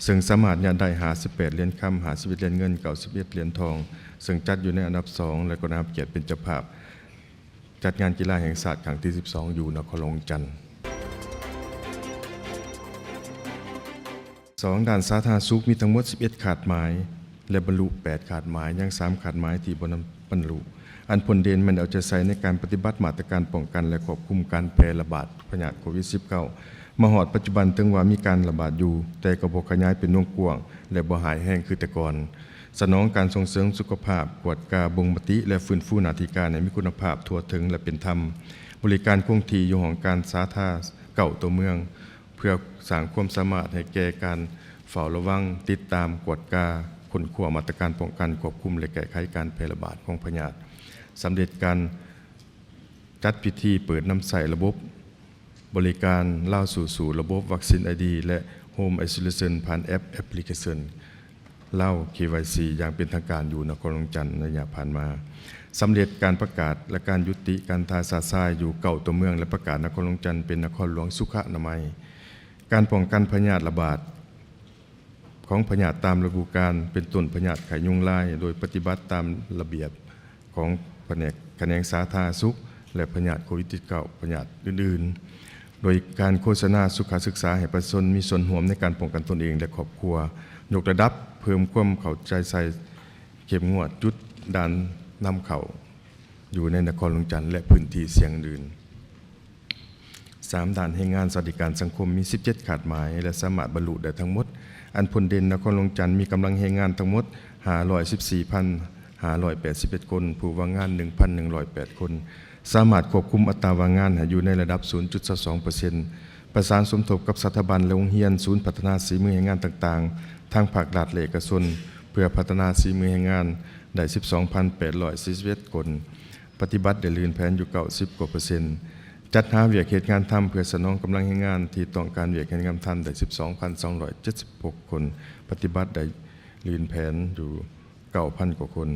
ເຊິ່ງສາມາດຍາດໄດ້ຫ້າສິບແປດຫຼຽນຄຳ, ຫ້າສິບເອັດຫຼຽນເງິນ, ເກົ້າສິບເອັດຫຼຽນທອງ, ເຊິ່ງຈັດຢູ່ໃນອັນດັບສອງ ແລະ ກໍໄດ້ຮັບກຽດເປັນເຈົ້າພາບ ຈັດງານກິລາແຫ່ງຊາດຄັ້ງທີສິບສອງ ຢູ່ນະຄອນຫຼວງຈັນ. ສອງ ດ້ານສາທາລະນະສຸກມີທັງໝົດສິບເອັດຄາດໝາຍ ແລະ ບັນລຸແປດຄາດໝາຍ, ຍັງສາມຄາດໝາຍທີ່ບໍ່ທັນບັນລຸ. ອັນພົ້ນເດັ່ນແມ່ນເອົາໃຈໃສ່ໃນການປະຕິບັດມາດຕະການປ້ອງກັນ ແລະ ຄວບຄຸມການແຜ່ລະບາດຂອງພະຍາດໂຄວິດສິບເກົ້າ ມາຮອດປັດຈຸບັນ ເຖິງວ່າມີການລະບາດຢູ່, ແຕ່ກໍບໍ່ຂະຫຍາຍເປັນວົງກວ້າງ ແລະ ບໍ່ຮ້າຍແຮງຄືແຕ່ກ່ອນ. ສະໜອງການສົ່ງເສີມສຸຂະພາບ, ກວດກາ, ບົ່ງມະຕິ ແລະ ຟື້ນຟູໜ້າທີ່ການໃຫ້ມີຄຸນນະພາບ, ທົ່ວເຖິງ ແລະ ເປັນທຳ, ບໍລິການຄົງທີ່ຢູ່ຫ້ອງການສາທາລະນະສຸກເກົ້າຕົວເມືອງ, ເພື່ອສ້າງຄວາມສາມາດໃຫ້ແກ່ການເຝົ້າລະວັງ, ຕິດຕາມ, ກວດກາ, ຄົ້ນຄວ້າມາດຕະການປ້ອງກັນ, ຄວບຄຸມ ແລະ ແກ້ໄຂການແຜ່ລະບາດຂອງພະຍາດ. ສຳເລັດການຈັດພິທີເປີດນຳໃຊ້ລະບົບ ບໍລິການລາວສູ້ໆ ລະບົບວັກຊິນໄອດີ ແລະ ໂຮມໄອໂຊເລຊັນ ຜ່ານແອັບ ແອັບພລິເຄຊັນລາວ ເຄວາຍຊີ ຢ່າງເປັນທາງການຢູ່ນະຄອນຫຼວງຈັນໃນໄລຍະຜ່ານມາ. ສຳເລັດການປະກາດ ແລະ ການຍຸຕິການຖ່າຍຊາຊາຍຢູ່ເກົ້າຕົວເມືອງ ແລະ ປະກາດນະຄອນຫຼວງຈັນເປັນນະຄອນຫຼວງສຸຂະອະນາໄມ. ການປ້ອງກັນພະຍາດລະບາດ ຂອງພະຍາດຕາມລະດູການ ເປັນຕົ້ນພະຍາດໄຂ້ຍຸງລາຍ ໂດຍປະຕິບັດຕາມລະບຽບຂອງພະແນກ ຂະແໜງສາທາລະນະສຸກ ແລະ ພະຍາດໂຄວິດສິບເກົ້າ ພະຍາດອື່ນໆ. ໂດຍການໂຄສະນາສຸຂະສຶກສາໃຫ້ປະຊາຊົນມີສ່ວນຮ່ວມໃນການປ້ອງກັນຕົນເອງ ແລະ ຄອບຄົວ, ຍົກລະດັບເພີ່ມຄວາມເຂົ້າໃຈໃສ່ ເຂັ້ມງວດຈຸດດ່ານນຳເຂົ້າຢູ່ໃນນະຄອນຫຼວງຈັນ ແລະ ພື້ນທີ່ສ່ຽງອື່ນ. ສາມ ດ້ານແຮງງານສະຫວັດດີການສັງຄົມມີສິບເຈັດຄາດໝາຍ ແລະ ສາມາດບັນລຸໄດ້ທັງໝົດ. ອັນພົ້ນເດັ່ນ, ນະຄອນຫຼວງຈັນມີກຳລັງແຮງງານທັງໝົດຫ້າຮ້ອຍສິບສີ່ພັນຫ້າຮ້ອຍແປດສິບເອັດຄົນ, ຜູ້ວ່າງງານໜຶ່ງພັນໜຶ່ງຮ້ອຍແປດຄົນ, ສາມາດຄວບຄຸມອັດຕາວ່າງງານໃຫ້ຢູ່ໃນລະດັບສູນຈຸດສອງສອງເປີເຊັນ. ປະສານສົມທົບກັບສະຖາບັນ ແລະ ໂຮງຮຽນ, ສູນພັດທະນາສີມືແຮງງານຕ່າງໆ ທັງພາກລັດ ແລະ ເອກະຊົນ ເພື່ອພັດທະນາສີມືແຮງງານໄດ້ສິບສອງພັນແປດຮ້ອຍສີ່ສິບເອັດຄົນ. ປະຕິບັດໄດ້ລື່ນແຜນຢູ່ເກົ້າສິບກວ່າເປີເຊັນ. ຈັດຫາວຽກເຮັດງານທຳເພື່ອສະໜອງກຳລັງແຮງງານທີ່ຕ້ອງການວຽກເຮັດງານທຳໄດ້ສິບສອງພັນສອງຮ້ອຍເຈັດສິບຫົກຄົນ, ປະຕິບັດໄດ້ລື່ນແຜນຢູ່ເກົ້າພັນກວ່າຄົນ.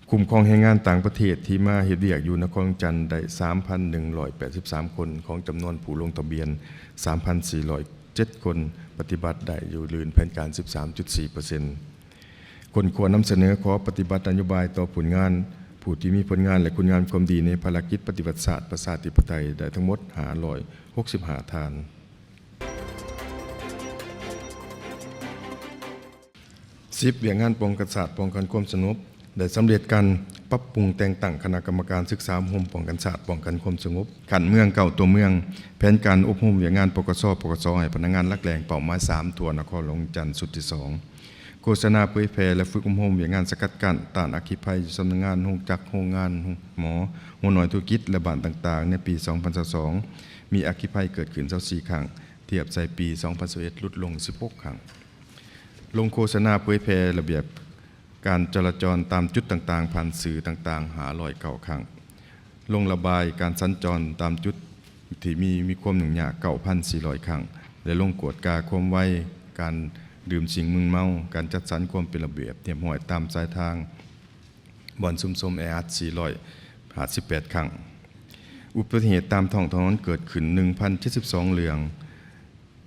ຄຸ້ມຄອງແຮງງານຕ່າງປະເທດທີ່ມາເຮັດວຽກຢູ່ນະຄອນຫຼວງວຽງຈັນໄດ້ສາມພັນໜຶ່ງຮ້ອຍແປດສິບສາມຄົນ, ຂອງຈຳນວນຜູ້ລົງທະບຽນສາມພັນສີ່ຮ້ອຍເຈັດຄົນ, ປະຕິບັດໄດ້ຢູ່ ລື່ນແຜນການສິບສາມຈຸດສີ່ເປີເຊັນ. ຄົ້ນຄວ້ານຳສະເໜີຂໍປະຕິບັດນະໂຍບາຍຕໍ່ຜົນງານ, ຜູ້ທີ່ມີຜົນງານ ແລະ ຄຸນງາມຄວາມດີໃນພາລະກິດປະຕິວັດຊາດປະຊາທິປະໄຕໄດ້ທັງໝົດຫ້າຮ້ອຍຫົກສິບຫ້າທ່ານ. ສິບ ວຽກງານປ້ອງກັນຊາດ ປ້ອງກັນຄວາມສະຫງົບ ໄດ້ສຳເລັດການປັບປຸງແຕ່ງຕັ້ງຄະນະກຳມະການສຶກສາອົບຮົມປ້ອງກັນຊາດ ປ້ອງກັນຄວາມສະຫງົບຂັ້ນເມືອງເກົ້າຕົວເມືອງ, ແຜນການອົບຮົມວຽກງານ ປກສ ປກສ ໃຫ້ພະນັກງານຫຼັກແຫຼ່ງເປົ້າໝາຍສາມ ທົ່ວນະຄອນຫຼວງວຽງຈັນຊຸດທີສອງ. ໂຄສະນາເຜີຍແຜ່ ແລະ ຝຶກອົບຮົມວຽກງານສະກັດກັ້ນຕ້ານອັກຄີໄພຢູ່ສຳນັກງານ, ໂຮງຈັກ, ໂຮງງານ, ຫໍ, ຫົວໜ່ວຍທຸລະກິດ ແລະ ບ້ານຕ່າງໆ ໃນປີສອງພັນຊາວສອງ ມີອັກຄີໄພເກີດຂຶ້ນຊາວສີ່ຄັ້ງ, ທຽບໃສ່ປີສອງພັນຊາວເອັດ ຫຼຸດລົງສິບຫົກຄັ້ງ. ລົງໂຄສະນາເຜີຍແຜ່ລະບຽບການຈະລາຈອນຕາມຈຸດຕ່າງໆ ຜ່ານສື່ຕ່າງໆ ຫ້າຮ້ອຍເກົ້າຄັ້ງ. ລົງລະບາຍການສັນຈອນຕາມຈຸດທີ່ມີ, ມີຄວາມຫຍຸ້ງຍາກເກົ້າພັນສີ່ຮ້ອຍຄັ້ງ ແລະ ລົງກວດກາຄວາມໄວ, ການດື່ມສິ່ງມຶນເມົາ, ການຈັດສັນຄວາມເປັນລະບຽບຮຽບຮ້ອຍຕາມສາຍທາງ, ບ່ອນຊຸມຊົມແອອັດສີ່ຮ້ອຍຫ້າສິບແປດຄັ້ງ. ອຸບັດຕິເຫດຕາມທ້ອງຖະໜົນເກີດຂຶ້ນໜຶ່ງພັນເຈັດສິບສອງເລື່ອງ,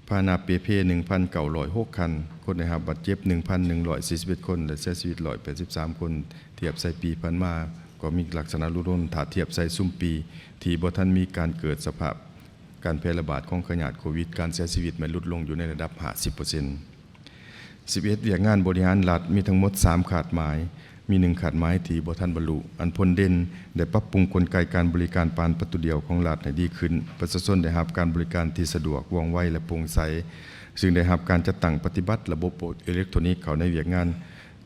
ພາຫະນະເປ່ເພໜຶ່ງພັນເກົ້າຮ້ອຍຫົກຄັນ, ຄົນໄດ້ຮັບບາດເຈັບໜຶ່ງພັນໜຶ່ງຮ້ອຍສີ່ສິບເອັດຄົນ ແລະ ເສຍຊີວິດໜຶ່ງຮ້ອຍແປດສິບສາມຄົນ. ທຽບໃສ່ປີຜ່ານມາກໍມີລັກສະນະຫຼຸດລົງ, ຖ້າທຽບໃສ່ຊຸມປີທີ່ບໍ່ທັນມີການເກີດສະພາບການແຜ່ລະບາດຂອງພະຍາດໂຄວິດ, ການເສຍຊີວິດແມ່ນຫຼຸດລົງຢູ່ໃນລະດັບຫ້າສິບເປີເຊັນ. ສິບເອັດ ວຽກງານບໍລິຫານລັດ ມີທັງໝົດສາມຄາດໝາຍ, ມີໜຶ່ງຄາດໝາຍທີ່ບໍ່ທັນບັນລຸ. ອັນພົ້ນເດັ່ນໄດ້ປັບປຸງກົນໄກການບໍລິການຜ່ານປະຕູດຽວຂອງລັດໃຫ້ດີຂຶ້ນ, ປະຊາຊົນໄດ້ຮັບການບໍລິການທີ່ສະດວກ, ວ່ອງໄວ ແລະ ໂປ່ງໃສ, ຊຶ່ງໄດ້ຮັບການຈັດຕັ້ງປະຕິບັດລະບົບເອເລັກໂທນິກເຂົ້າໃນວຽກງານ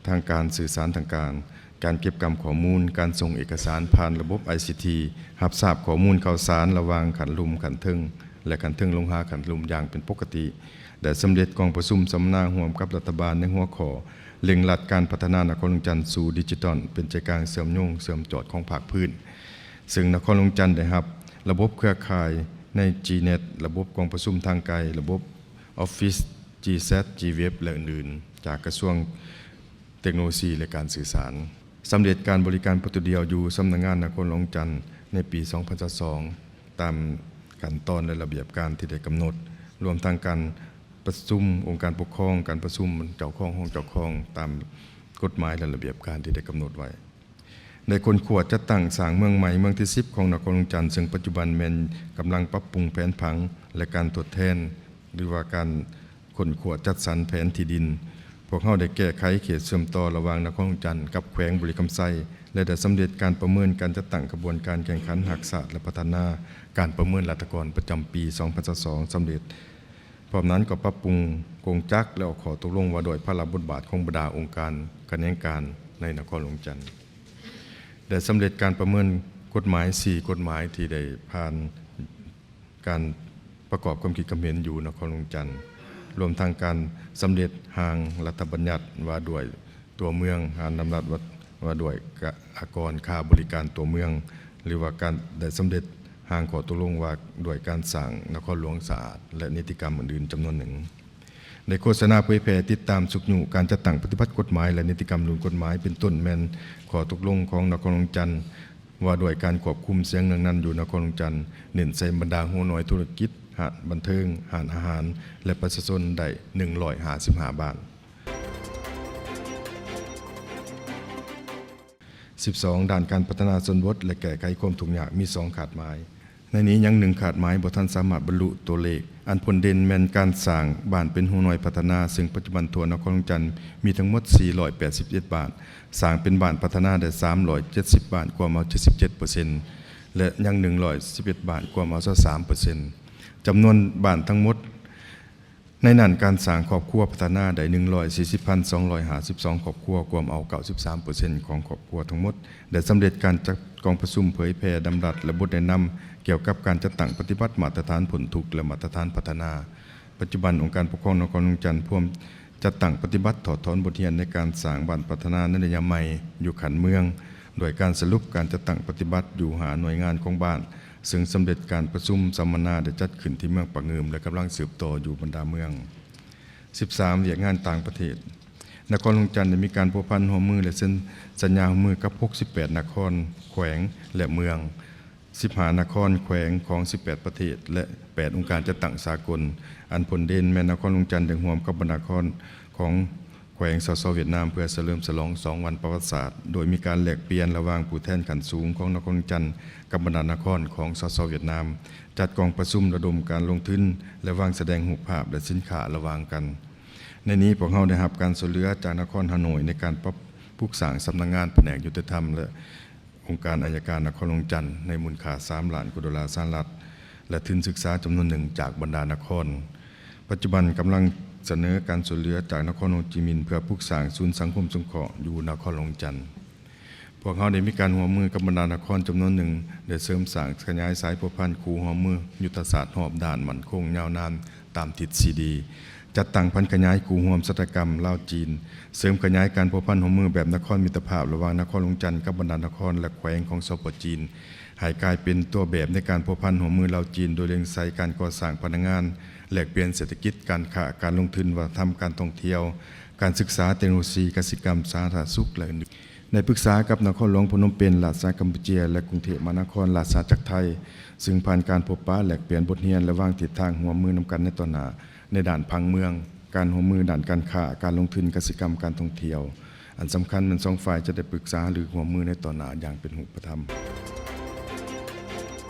ທາງການ, ສື່ສານທາງການ, ການເກັບກຳຂໍ້ມູນ, ການສົ່ງເອກະສານຜ່ານລະບົບໄອຊີທີ, ຮັບຊາບຂໍ້ມູນຂ່າວສານລະຫວ່າງຂັ້ນລຸ່ມຂັ້ນເທິງ ແລະ ຂັ້ນເທິງລົງຫາຂັ້ນລຸ່ມຢ່າງເປັນປົກກະຕິ. ໄດ້ສຳເລັດກອງປະຊຸມສຳມະນາຮ່ວມກັບລັດຖະບານໃນຫົວຂໍ້ເລັ່ງລັດການພັດທະນານະຄອນຫຼວງວຽງຈັນສູ່ດິຈິຕອນ ເປັນໃຈກາງເຊື່ອມໂຍງເຊື່ອມຈອດຂອງພາກພື້ນ, ເຊິ່ງນະຄອນຫຼວງວຽງຈັນໄດ້ຮັບລະບົບເຄືອຂ່າຍໃນ ຈີເນັດ, ລະບົບກອງປະຊຸມທາງໄກ, ລະບົບ Office, ຈີແຊັດ, ຈີເວັບ ແລະ ອື່ນໆ ຈາກກະຊວງເຕັກໂນໂລຊີ ແລະ ການສື່ສານ. ສຳເລັດການບໍລິການປະຕູດຽວຢູ່ສຳນັກງານນະຄອນຫຼວງວຽງຈັນໃນປີສອງພັນຊາວສອງ ຕາມຂັ້ນຕອນ ແລະ ລະບຽບການທີ່ໄດ້ກຳນົດ, ລວມທັງການປະຊຸມອົງການປົກຄອງ, ການປະຊຸມເຈົ້າຄອງ, ຮອງເຈົ້າຄອງ ຕາມກົດໝາຍ ແລະ ລະບຽບການທີ່ໄດ້ກຳນົດໄວ້. ໄດ້ຄົ້ນຄວ້າຈັດຕັ້ງສ້າງເມືອງໃໝ່ ເມືອງທີສິບຂອງນະຄອນຫຼວງວຽງຈັນ, ເຊິ່ງປັດຈຸບັນແມ່ນກຳລັງປັບປຸງແຜນຜັງ ແລະ ການທົດແທນ ຫຼືວ່າການຄົ້ນຄວ້າຈັດສັນແຜນທີ່ດິນ. ພວກເຮົາໄດ້ແກ້ໄຂເຂດເຊື່ອມຕໍ່ລະຫວ່າງນະຄອນຫຼວງວຽງຈັນກັບແຂວງບໍລິຄຳໄຊ ແລະ ໄດ້ສຳເລັດການປະເມີນການຈັດຕັ້ງຂະບວນການແຂ່ງຂັນຮັກຊາດ ແລະ ພັດທະນາການປະເມີນລັດຖະກອນປະຈຳປີສອງພັນຊາວສອງສຳເລັດ. ພ້ອມນັ້ນກໍປັບປຸງກົງຈັກ ແລະ ອອກຂໍ້ຕົກລົງວ່າດ້ວຍພາລະບົດບາດຂອງບັນດາອົງການຂະແໜງການໃນນະຄອນຫຼວງວຽງຈັນ. ໄດ້ສຳເລັດການປະເມີນກົດໝາຍສີ່ກົດໝາຍທີ່ໄດ້ຜ່ານການປະກອບຄວາມຄິດຄວາມເຫັນຢູ່ນະຄອນຫຼວງວຽງຈັນ, ລວມທັງການສຳເລັດຮ່າງລັດຖະບັນຍັດວ່າດ້ວຍ ຕົວເມືອງ, ຮ່າງດຳລັດວ່າດ້ວຍອາກອນຄ່າບໍລິການຕົວເມືອງ ຫຼືວ່າການໄດ້ສຳເລັດຮ່າງຂໍ້ຕົກລົງວ່າດ້ວຍການສ້າງນະຄອນຫຼວງສະອາດ ແລະ ນິຕິກຳອື່ນໆຈຳນວນໜຶ່ງ. ໄດ້ໂຄສະນາເຜີຍແຜ່ຕິດຕາມຊຸກຍູ້ການຈັດຕັ້ງປະຕິບັດກົດໝາຍ ແລະ ນິຕິກຳລຸ້ນກົດໝາຍ ເປັນຕົ້ນແມ່ນຂໍ້ຕົກລົງຂອງນະຄອນຫຼວງວຽງຈັນວ່າດ້ວຍການຄວບຄຸມສຽງເນືອງນັນຢູ່ນະຄອນຫຼວງວຽງຈັນ, ເນັ້ນໃສ່ບັນດາຫົວໜ່ວຍທຸລະກິດ, ຮ້ານບັນເທີງ, ຮ້ານອາຫານ ແລະ ປະຊາຊົນໄດ້ໜຶ່ງຮ້ອຍຫ້າສິບຫ້າບ້ານ. ສິບສອງ ດ້ານການພັດທະນາຊົນບົດ ແລະ ແກ້ໄຂຄວາມທຸກຍາກມີສອງຄາດໝາຍ. ໃນນີ້ຍັງໜຶ່ງຄາດໝາຍບໍ່ທັນສາມາດບັນລຸຕົວເລກ. ອັນພົ້ນເດັ່ນແມ່ນການສ້າງບ້ານເປັນຫົວໜ່ວຍພັດທະນາ, ເຊິ່ງປັດຈຸບັນທົ່ວນະຄອນຫຼວງວຽງຈັນມີທັງໝົດສີ່ຮ້ອຍແປດສິບເຈັດບ້ານ, ສ້າງເປັນບ້ານພັດທະນາໄດ້ສາມຮ້ອຍເຈັດສິບບ້ານ, ກວມເອົາເຈັດສິບເຈັດເປີເຊັນ ແລະ ຍັງໜຶ່ງຮ້ອຍສິບເອັດບ້ານ, ກວມເອົາຊາວສາມເປີເຊັນ. ຈຳນວນບ້ານທັງໝົດ ໃນນັ້ນ ການສ້າງຄອບຄົວພັດທະນາໄດ້ໜຶ່ງຮ້ອຍສີ່ສິບພັນສອງຮ້ອຍຫ້າສິບສອງຄອບຄົວ, ກວມເອົາເກົ້າສິບສາມເປີເຊັນຂອງຄອບຄົວທັງໝົດ. ໄດ້ສຳເລັດການຈັດກອງປະຊຸມເຜີຍແຜ່ດຳລັດ ແລະ ບົດແນະນຳກ່ຽວກັບການຈັດຕັ້ງປະຕິບັດມາດຕະຖານພົ້ນທຸກ ແລະ ມາດຕະຖານພັດທະນາ. ປັດຈຸບັນ ອົງການປົກຄອງນະຄອນຫຼວງວຽງຈັນພວມຈັດຕັ້ງປະຕິບັດຖອດຖອນບົດຮຽນໃນການສ້າງບ້ານພັດທະນາໃນໄລຍະໃໝ່ຢູ່ຂັ້ນເມືອງ, ດ້ວຍການສະຫຼຸບການຈັດຕັ້ງປະຕິບັດຢູ່ຫ້າໜ່ວຍງານຂອງບ້ານ, ເຊິ່ງສຳເລັດການປະຊຸມສຳມະນາໄດ້ຈັດຂຶ້ນທີ່ເມືອງປາງງື່ມ ແລະ ກຳລັງສືບຕໍ່ຢູ່ບັນດາເມືອງ. ສິບສາມ ວຽກງານຕ່າງປະເທດ. ນະຄອນຫຼວງຈັນໄດ້ມີການພົວພັນຮ່ວມມື ແລະ ເຊັນສັນຍາຮ່ວມມືກັບ ຫົກສິບແປດ ນະຄອນ, ແຂວງ ແລະ ເມືອງ, ສິບຫ້າ ນະຄອນ, ແຂວງ ຂອງ ສິບແປດ ປະເທດ ແລະ ແປດ ອົງການຈັດຕັ້ງສາກົນ. ອັນພົ້ນເດັ່ນແມ່ນນະຄອນຫຼວງຈັນໄດ້ຮ່ວມກັບບັນດານະຄອນຂອງແຂວງ ສສ ຫວຽດນາມ ເພື່ອສະເຫຼີມສະຫຼອງ ສອງ ວັນປະຫວັດສາດ, ໂດຍມີການແລກປ່ຽນລະຫວ່າງຜູ້ແທນຂັ້ນສູງຂອງນະຄອນຫຼວງຈັນກັບບັນດານະຄອນຂອງ ສສ ຫວຽດນາມ, ຈັດກອງປະຊຸມລະດົມການລົງທຶນ ແລະ ວາງສະແດງຮູບພາບ ແລະ ສິນຄ້າລະຫວ່າງກັນ. ໃນນີ້ພວກເຮົາໄດ້ຮັບການຊ່ວຍເຫຼືອຈາກນະຄອນຮ່າໂນ້ຍໃນການປັບປຸກສ້າງສຳນັກງານພະແນກຍຸຕິທຳ ແລະ ອົງການໄອຍະການນະຄອນຫຼວງຈັນ ໃນມູນຄ່າ ສາມລ້ານກວ່າໂດລາສະຫະລັດ ແລະ ທຶນສຶກສາຈຳນວນໜຶ່ງຈາກບັນດານະຄອນ. ປັດຈຸບັນກຳລັງສະເໜີການຊ່ວຍເຫຼືອຈາກນະຄອນໂຮຈິມິນ ເພື່ອປຸກສ້າງສູນສັງຄົມສົງເຄາະຢູ່ນະຄອນຫຼວງຈັນ. ພວກເຮົາໄດ້ມີການຮ່ວມມືກັບບັນດານະຄອນຈຳນວນໜຶ່ງ ໄດ້ເສີມສ້າງຂະຫຍາຍສາຍພົວພັນຄູ່ຮ່ວມມືຍຸດທະສາດຮອບດ້ານໝັ້ນຄົງຍາວນານຕາມທິດສີ່ດີ, ຈັດຕັ້ງຜັນຂະຫຍາຍຄູ່ຮ່ວມຊະຕາກຳລາວ-ຈີນ, ເສີມຂະຫຍາຍການພົວພັນຮ່ວມມືແບບນະຄອນມິດຕະພາບລະຫວ່າງນະຄອນຫຼວງຈັນກັບບັນດານະຄອນ ແລະ ແຂວງຂອງ ສປ ຈີນ ໃຫ້ກາຍເປັນຕົວແບບໃນການພົວພັນຮ່ວມມືລາວ-ຈີນ ໂດຍເລັ່ງໃສ່ການກໍ່ສ້າງພະນັກງານ, ແລກປ່ຽນເສດຖະກິດ, ການຄ້າ, ການລົງທຶນ, ວັດທະນະທຳ, ການທ່ອງທ່ຽວ, ການສຶກສາ, ເຕັກໂນໂລຊີ, ກະສິກຳ, ສາທາລະນະສຸກ ແລະ ອື່ນໆ. ໄດ້ປຶກສາກັບນະຄອນຫຼວງພະນົມເປັນ, ລາຊະກຳປູເຈຍ ແລະ ກຸງເທບມະຫານະຄອນ, ລາຊະຈັກໄທ, ເຊິ່ງຜ່ານການພົບປະແລກປ່ຽນບົດຮຽນ ແລະ ວາງທິດທາງຮ່ວມມືນຳກັນໃນຕໍ່ໜ້າ ໃນດ້ານຜັງເມືອງ, ການຮ່ວມມືດ້ານການຄ້າ, ການລົງທຶນ, ກະສິກຳ, ການທ່ອງທ່ຽວ. ອັນສຳຄັນແມ່ນສອງຝ່າຍຈະໄດ້ປຶກສາຫາລືຮ່ວມມືໃນຕໍ່ໜ້າຢ່າງເປັນຮູບປະທຳ.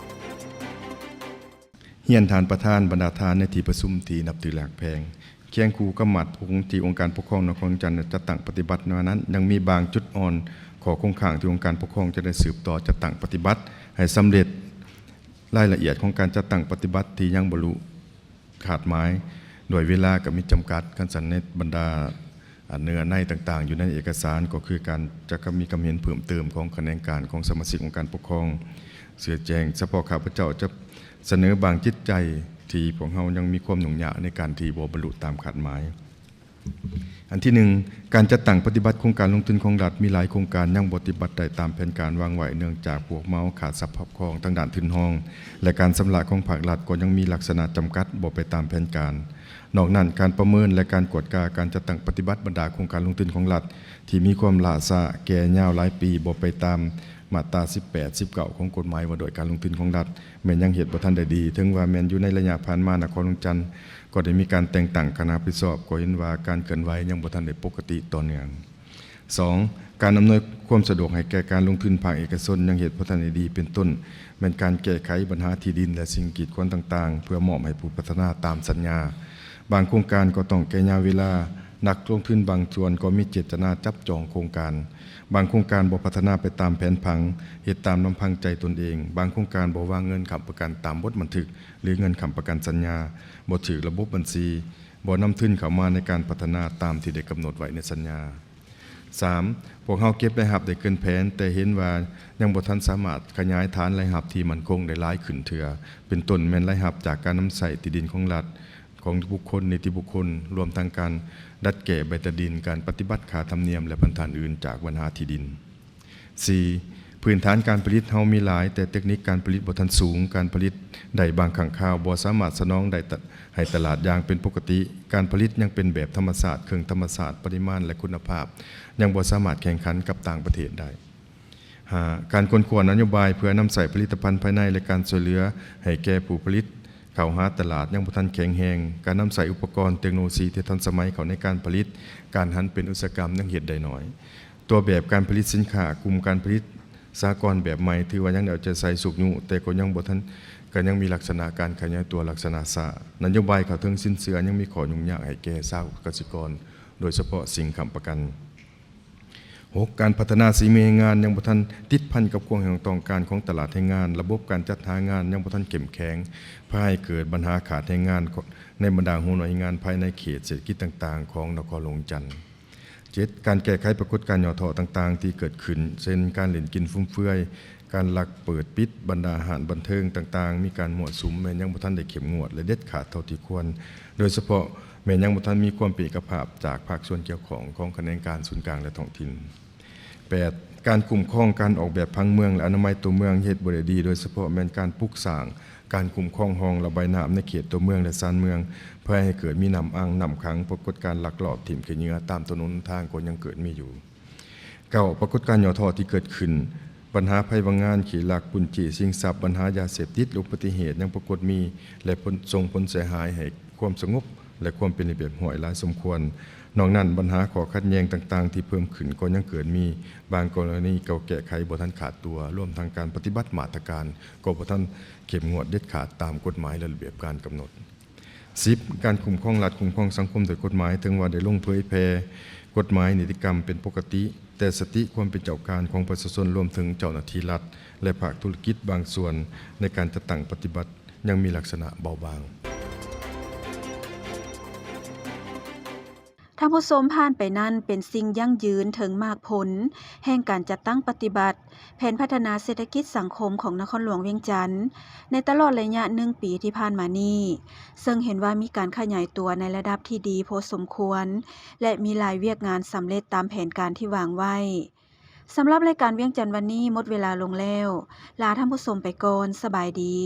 ຮຽນທ່ານປະທານ, ບັນດາທ່ານໃນທີ່ປະຊຸມທີ່ນັບຖືແລະຮັກແພງ, ຄຽງຄູ່ກັບມາດຜົງທີ່ອົງການປົກຄອງນະຄອນຫຼວງຈັນໄດ້ຈັດຕັ້ງປະຕິບັດມານັ້ນ, ຍັງມີບາງຈຸດອ່ອນ, ຂໍ້ຄົງຄ້າງທີ່ອົງການປົກຄອງຈະໄດ້ສືບຕໍ່ຈັດຕັ້ງປະຕິບັດໃຫ້ສຳເລັດ. ລາຍລະອຽດຂອງການຈັດຕັ້ງປະຕິບັດທີ່ຍັງບໍ່ລຸ ຄາດໝາຍ ດ້ວຍເວລາກໍມີຈຳກັດ, ຄັນຊັ້ນໃນບັນດາ ອາ ເນື້ອໃນຕ່າງໆ ຢູ່ໃນເອກະສານ ກໍຄືການຈະມີຄຳເຫັນເພີ່ມເຕີມຂອງຂະແໜງການຂອງສະມາຊິກອົງການປົກຄອງ ເຊື່ອແຈ້ງ. ສະເພາະຂ້າພະເຈົ້າຈະສະເໜີບາງຈິດໃຈທີ່ພວກເຮົາຍັງມີຄວາມຫຍຸ້ງຍາກໃນການທີ່ບໍ່ບັນລຸຕາມຄາດໝາຍ. ອັນທີໜຶ່ງ, ການຈັດຕັ້ງປະຕິບັດໂຄງການລົງທຶນຂອງລັດ ມີຫຼາຍໂຄງການຍັງບໍ່ປະຕິບັດໄດ້ຕາມແຜນການວາງໄວ້ ເນື່ອງຈາກພວກເມົາຂາດຊັບຄອບຄອງທາງດ້ານທຶນຮອງ ແລະ ການຊຳລະຂອງພາກລັດກໍຍັງມີລັກສະນະຈຳກັດບໍ່ໄປຕາມແຜນການ. ນອກນັ້ນ, ການປະເມີນ ແລະ ການກວດກາການຈັດຕັ້ງປະຕິບັດບັນດາໂຄງການລົງທຶນຂອງລັດ ທີ່ມີຄວາມຫຼ້າຊ້າ, ແກ່ຍາວຫຼາຍປີ, ບໍ່ໄປຕາມມາດຕາສິບແປດ ສິບເກົ້າ ຂອງກົດໝາຍວ່າດ້ວຍການລົງທຶນຂອງລັດ ແມ່ນຍັງເຮັດບໍ່ທັນໄດ້ດີ. ເຖິງວ່າແມ່ນຢູ່ໃນໄລຍະຜ່ານມາ ນະຄອນຫຼວງຈັນກໍໄດ້ມີການແຕ່ງຕັ້ງຄະນະຮັບຜິດຊອບ, ກໍເຫັນວ່າການເຄື່ອນໄຫວຍັງບໍ່ທັນໄດ້ປົກກະຕິຕໍ່ເນື່ອງ. ສອງ, ການອຳນວຍຄວາມສະດວກໃຫ້ແກ່ການລົງທຶນພາກເອກະຊົນຍັງເຮັດບໍ່ທັນໄດ້ດີ, ເປັນຕົ້ນແມ່ນການແກ້ໄຂບັນຫາທີ່ດິນ ແລະ ສິ່ງກີດຂວາງຕ່າງໆ ເພື່ອມອບໃຫ້ຜູ້ພັດທະນາຕາມສັນຍາ. ບາງໂຄງການກໍຕ້ອງແກ່ຍາວເວລາ, ນັກລົງທຶນບາງສ່ວນກໍມີເຈດຕະນາຈັບຈອງໂຄງການ. ບາງໂຄງການບໍ່ພັດທະນາໄປຕາມແຜນຜັງ, ເຮັດຕາມລຳພັງໃຈຕົນເອງ. ບາງໂຄງການບໍ່ວາງເງິນຄ້ຳປະກັນຕາມບົດບັນທຶກ ຫຼື ເງິນຄ້ຳປະກັນສັນຍາ, ບໍ່ຖືກລະບົບບັນຊີ, ບໍ່ນຳທຶນເຂົ້າມາໃນການພັດທະນາຕາມທີ່ໄດ້ກຳນົດໄວ້ໃນສັນຍາ. ສາມ, ພວກເຮົາເກັບລາຍຮັບໄດ້ເກີນແຜນ, ແຕ່ເຫັນວ່າຍັງບໍ່ທັນສາມາດຂະຫຍາຍຖານລາຍຮັບທີ່ໝັ້ນຄົງໄດ້ຫຼາຍຂຶ້ນເທື່ອ, ເປັນຕົ້ນແມ່ນລາຍຮັບຈາກການນຳໃຊ້ທີ່ດິນຂອງລັດ, ຂອງບຸກຄົນ, ນິຕິບຸກຄົນ, ລວມທັງການດັດແກ້ໃບຕາດິນ, ການປະຕິບັດຄ່າທຳນຽມ ແລະ ພັນທະອັນອື່ນຈາກບັນຫາທີ່ດິນ. ສີ່, ພື້ນຖານການຜະລິດເຮົາມີຫຼາຍ, ແຕ່ເຕັກນິກການຜະລິດບໍ່ທັນສູງ, ການຜະລິດໄດ້ບາງຄັ້ງຄາວບໍ່ສາມາດສະໜອງໄດ້ຕະ ໃຫ້ຕະຫຼາດຢ່າງເປັນປົກກະຕິ, ການຜະລິດຍັງເປັນແບບທຳມະຊາດ, ເຄິ່ງທຳມະຊາດ, ປະລິມານ ແລະ ຄຸນນະພາບຍັງບໍ່ສາມາດແຂ່ງຂັນກັບຕ່າງປະເທດໄດ້. ຫ້າ, ການຄົ້ນຄວ້ານະໂຍບາຍເພື່ອນຳໃຊ້ຜະລິດຕະພັນພາຍໃນ ແລະ ການຊ່ວຍເຫຼືອໃຫ້ແກ່ຜູ້ຜະລິດເຂົ້າຫາຕະຫຼາດຍັງບໍ່ທັນແຂງແຮງ, ການນຳໃຊ້ອຸປະກອນເຕັກໂນໂລຊີທີ່ທັນສະໄໝເຂົ້າໃນການຜະລິດ, ການຫັນເປັນອຸດສາຫະກຳຍັງເຮັດໄດ້ໜ້ອຍ. ຕົວແບບການຜະລິດສິນຄ້າ, ກຸ່ມການຜະລິດສາກອນແບບໃໝ່ ຖືວ່າຍັງໄດ້ເອົາໃຈໃສ່ຊຸກຍູ້, ແຕ່ກໍຍັງບໍ່ທັນ, ກໍຍັງມີລັກສະນະການຂະຫຍາຍຕົວລັກສະນະຊ້າ. ນະໂຍບາຍເຂົ້າເຖິງສິນເຊື່ອຍັງມີຂໍ້ຫຍຸ້ງຍາກໃຫ້ແກ່ຊາວກະສິກອນ, ໂດຍສະເພາະສິ່ງຄ້ຳປະກັນ. ຫົກ, ການພັດທະນາສີມືແຮງງານຍັງບໍ່ທັນຕິດພັນກັບຄວາມຕ້ອງການຂອງຕະຫຼາດແຮງງານ, ລະບົບການຈັດຫາງານຍັງບໍ່ທັນເຂັ້ມແຂງ, ພາໃຫ້ເກີດບັນຫາຂາດແຮງງານໃນບັນດາຫົວໜ່ວຍງານພາຍໃນເຂດເສດຖະກິດຕ່າງໆຂອງນະຄອນຫຼວງຈັນ. ເຈັດ, ການແກ້ໄຂປາກົດການຫຍໍ້ທໍ້ຕ່າງໆທີ່ເກີດຂຶ້ນ, ເຊັ່ນ ການຫຼິ້ນກິນຟຸມເຟືອຍ, ການລັກເປີດປິດບັນດາຮ້ານບັນເທີງຕ່າງໆ, ມີການມົ້ວສຸມ, ແມ່ນຍັງບໍ່ທັນໄດ້ເຂັ້ມງວດ ແລະ ເດັດຂາດເທົ່າທີ່ຄວນ, ໂດຍສະເພາະແມ່ນຍັງບໍ່ທັນມີຄວາມເປັນເອກະພາບຈາກພາກສ່ວນກ່ຽວຂ້ອງຂອງຂະແໜງການສູນກາງ ແລະ ທ້ອງຖິ່ນ. ແປດ, ການຄຸ້ມຄອງການອອກແບບຜັງເມືອງ ແລະ ອະນາໄມຕົວເມືອງເຮັດບໍ່ໄດ້ດີ, ໂດຍສະເພາະແມ່ນການປຸກສ້າງການຄຸ້ມຄອງຮ່ອງລະບາຍນ້ຳໃນເຂດຕົວເມືອງ ແລະ ຊານເມືອງ, ເພື່ອໃຫ້ເກີດມີນ້ຳອັ່ງ, ນ້ຳຂັງ, ປາກົດການລັກລອບຖິ້ມຂີ້ເຫຍື້ອຕາມຖະໜົນຫົນທາງກໍຍັງເກີດມີຢູ່. ເກົ້າ ປາກົດການຫຍໍ້ທໍ້ທີ່ເກີດຂຶ້ນ, ບັນຫາໄພວ່າງງານ, ຂີ້ລັກ, ປຸ້ນຈີ້ຊິງຊັບ, ບັນຫາຢາເສບຕິດ, ອຸບັດຕິເຫດຍັງປາກົດມີ ແລະ ຜົນ ສົ່ງຜົນເສຍຫາຍໃຫ້ຄວາມສະຫງົບ ແລະ ຄວາມເປັນລະບຽບຮຽບຮ້ອຍຫຼາຍສົມຄວນ. ນອກນັ້ນ, ບັນຫາຂໍ້ຂັດແຍ່ງຕ່າງໆທີ່ເພີ່ມຂຶ້ນກໍຍັງເກີດມີ, ບາງກໍລະນີກໍແກ້ໄຂບໍ່ທັນຂາດຕົວ, ລວມທັງການປະຕິບັດມາດຕະການກໍບໍ່ທັນເຂັ້ມງວດເດັດຂາດຕາມກົດໝາຍ ແລະ ລະບຽບການກຳນົດ. ສິບ ການຄຸ້ມຄອງລັດ, ຄຸ້ມຄອງສັງຄົມໂດຍກົດໝາຍ, ເຖິງວ່າໄດ້ລົງເຜີຍແຜ່ກົດໝາຍນິຕິກຳເປັນປົກກະຕິ, ແຕ່ສະຕິຄວາມເປັນເຈົ້າການຂອງປະຊາຊົນ, ລວມເຖິງເຈົ້າໜ້າທີ່ລັດ ແລະ ພາກທຸລະກິດບາງສ່ວນ ໃນການຈັດຕັ້ງປະຕິບັດ ຍັງມີລັກສະນະເບົາບາງ. ທ່ານຜູ້ຊົມ, ຜ່ານໄປນັ້ນເປັນສິ່ງຢັ້ງຢືນເຖິງໝາກຜົນແຫ່ງການຈັດຕັ້ງປະຕິບັດແຜນພັດທະນາເສດຖະກິດສັງຄົມຂອງນະຄອນຫຼວງວຽງຈັນ ໃນຕະຫຼອດໄລຍະໜຶ່ງປີທີ່ຜ່ານມານີ້, ເຊິ່ງເຫັນວ່າມີການຂະຫຍາຍຕົວໃນລະດັບທີ່ດີພໍສົມຄວນ ແລະ ມີຫຼາຍວຽກງານສຳເລັດຕາມແຜນການທີ່ວາງໄວ້. ສຳລັບລາຍການວຽງຈັນວັນນີ້ໝົດເວລາລົງແລ້ວ. ລາທ່ານຜູ້ຊົມໄປກ່ອນ. ສະບາຍດີ.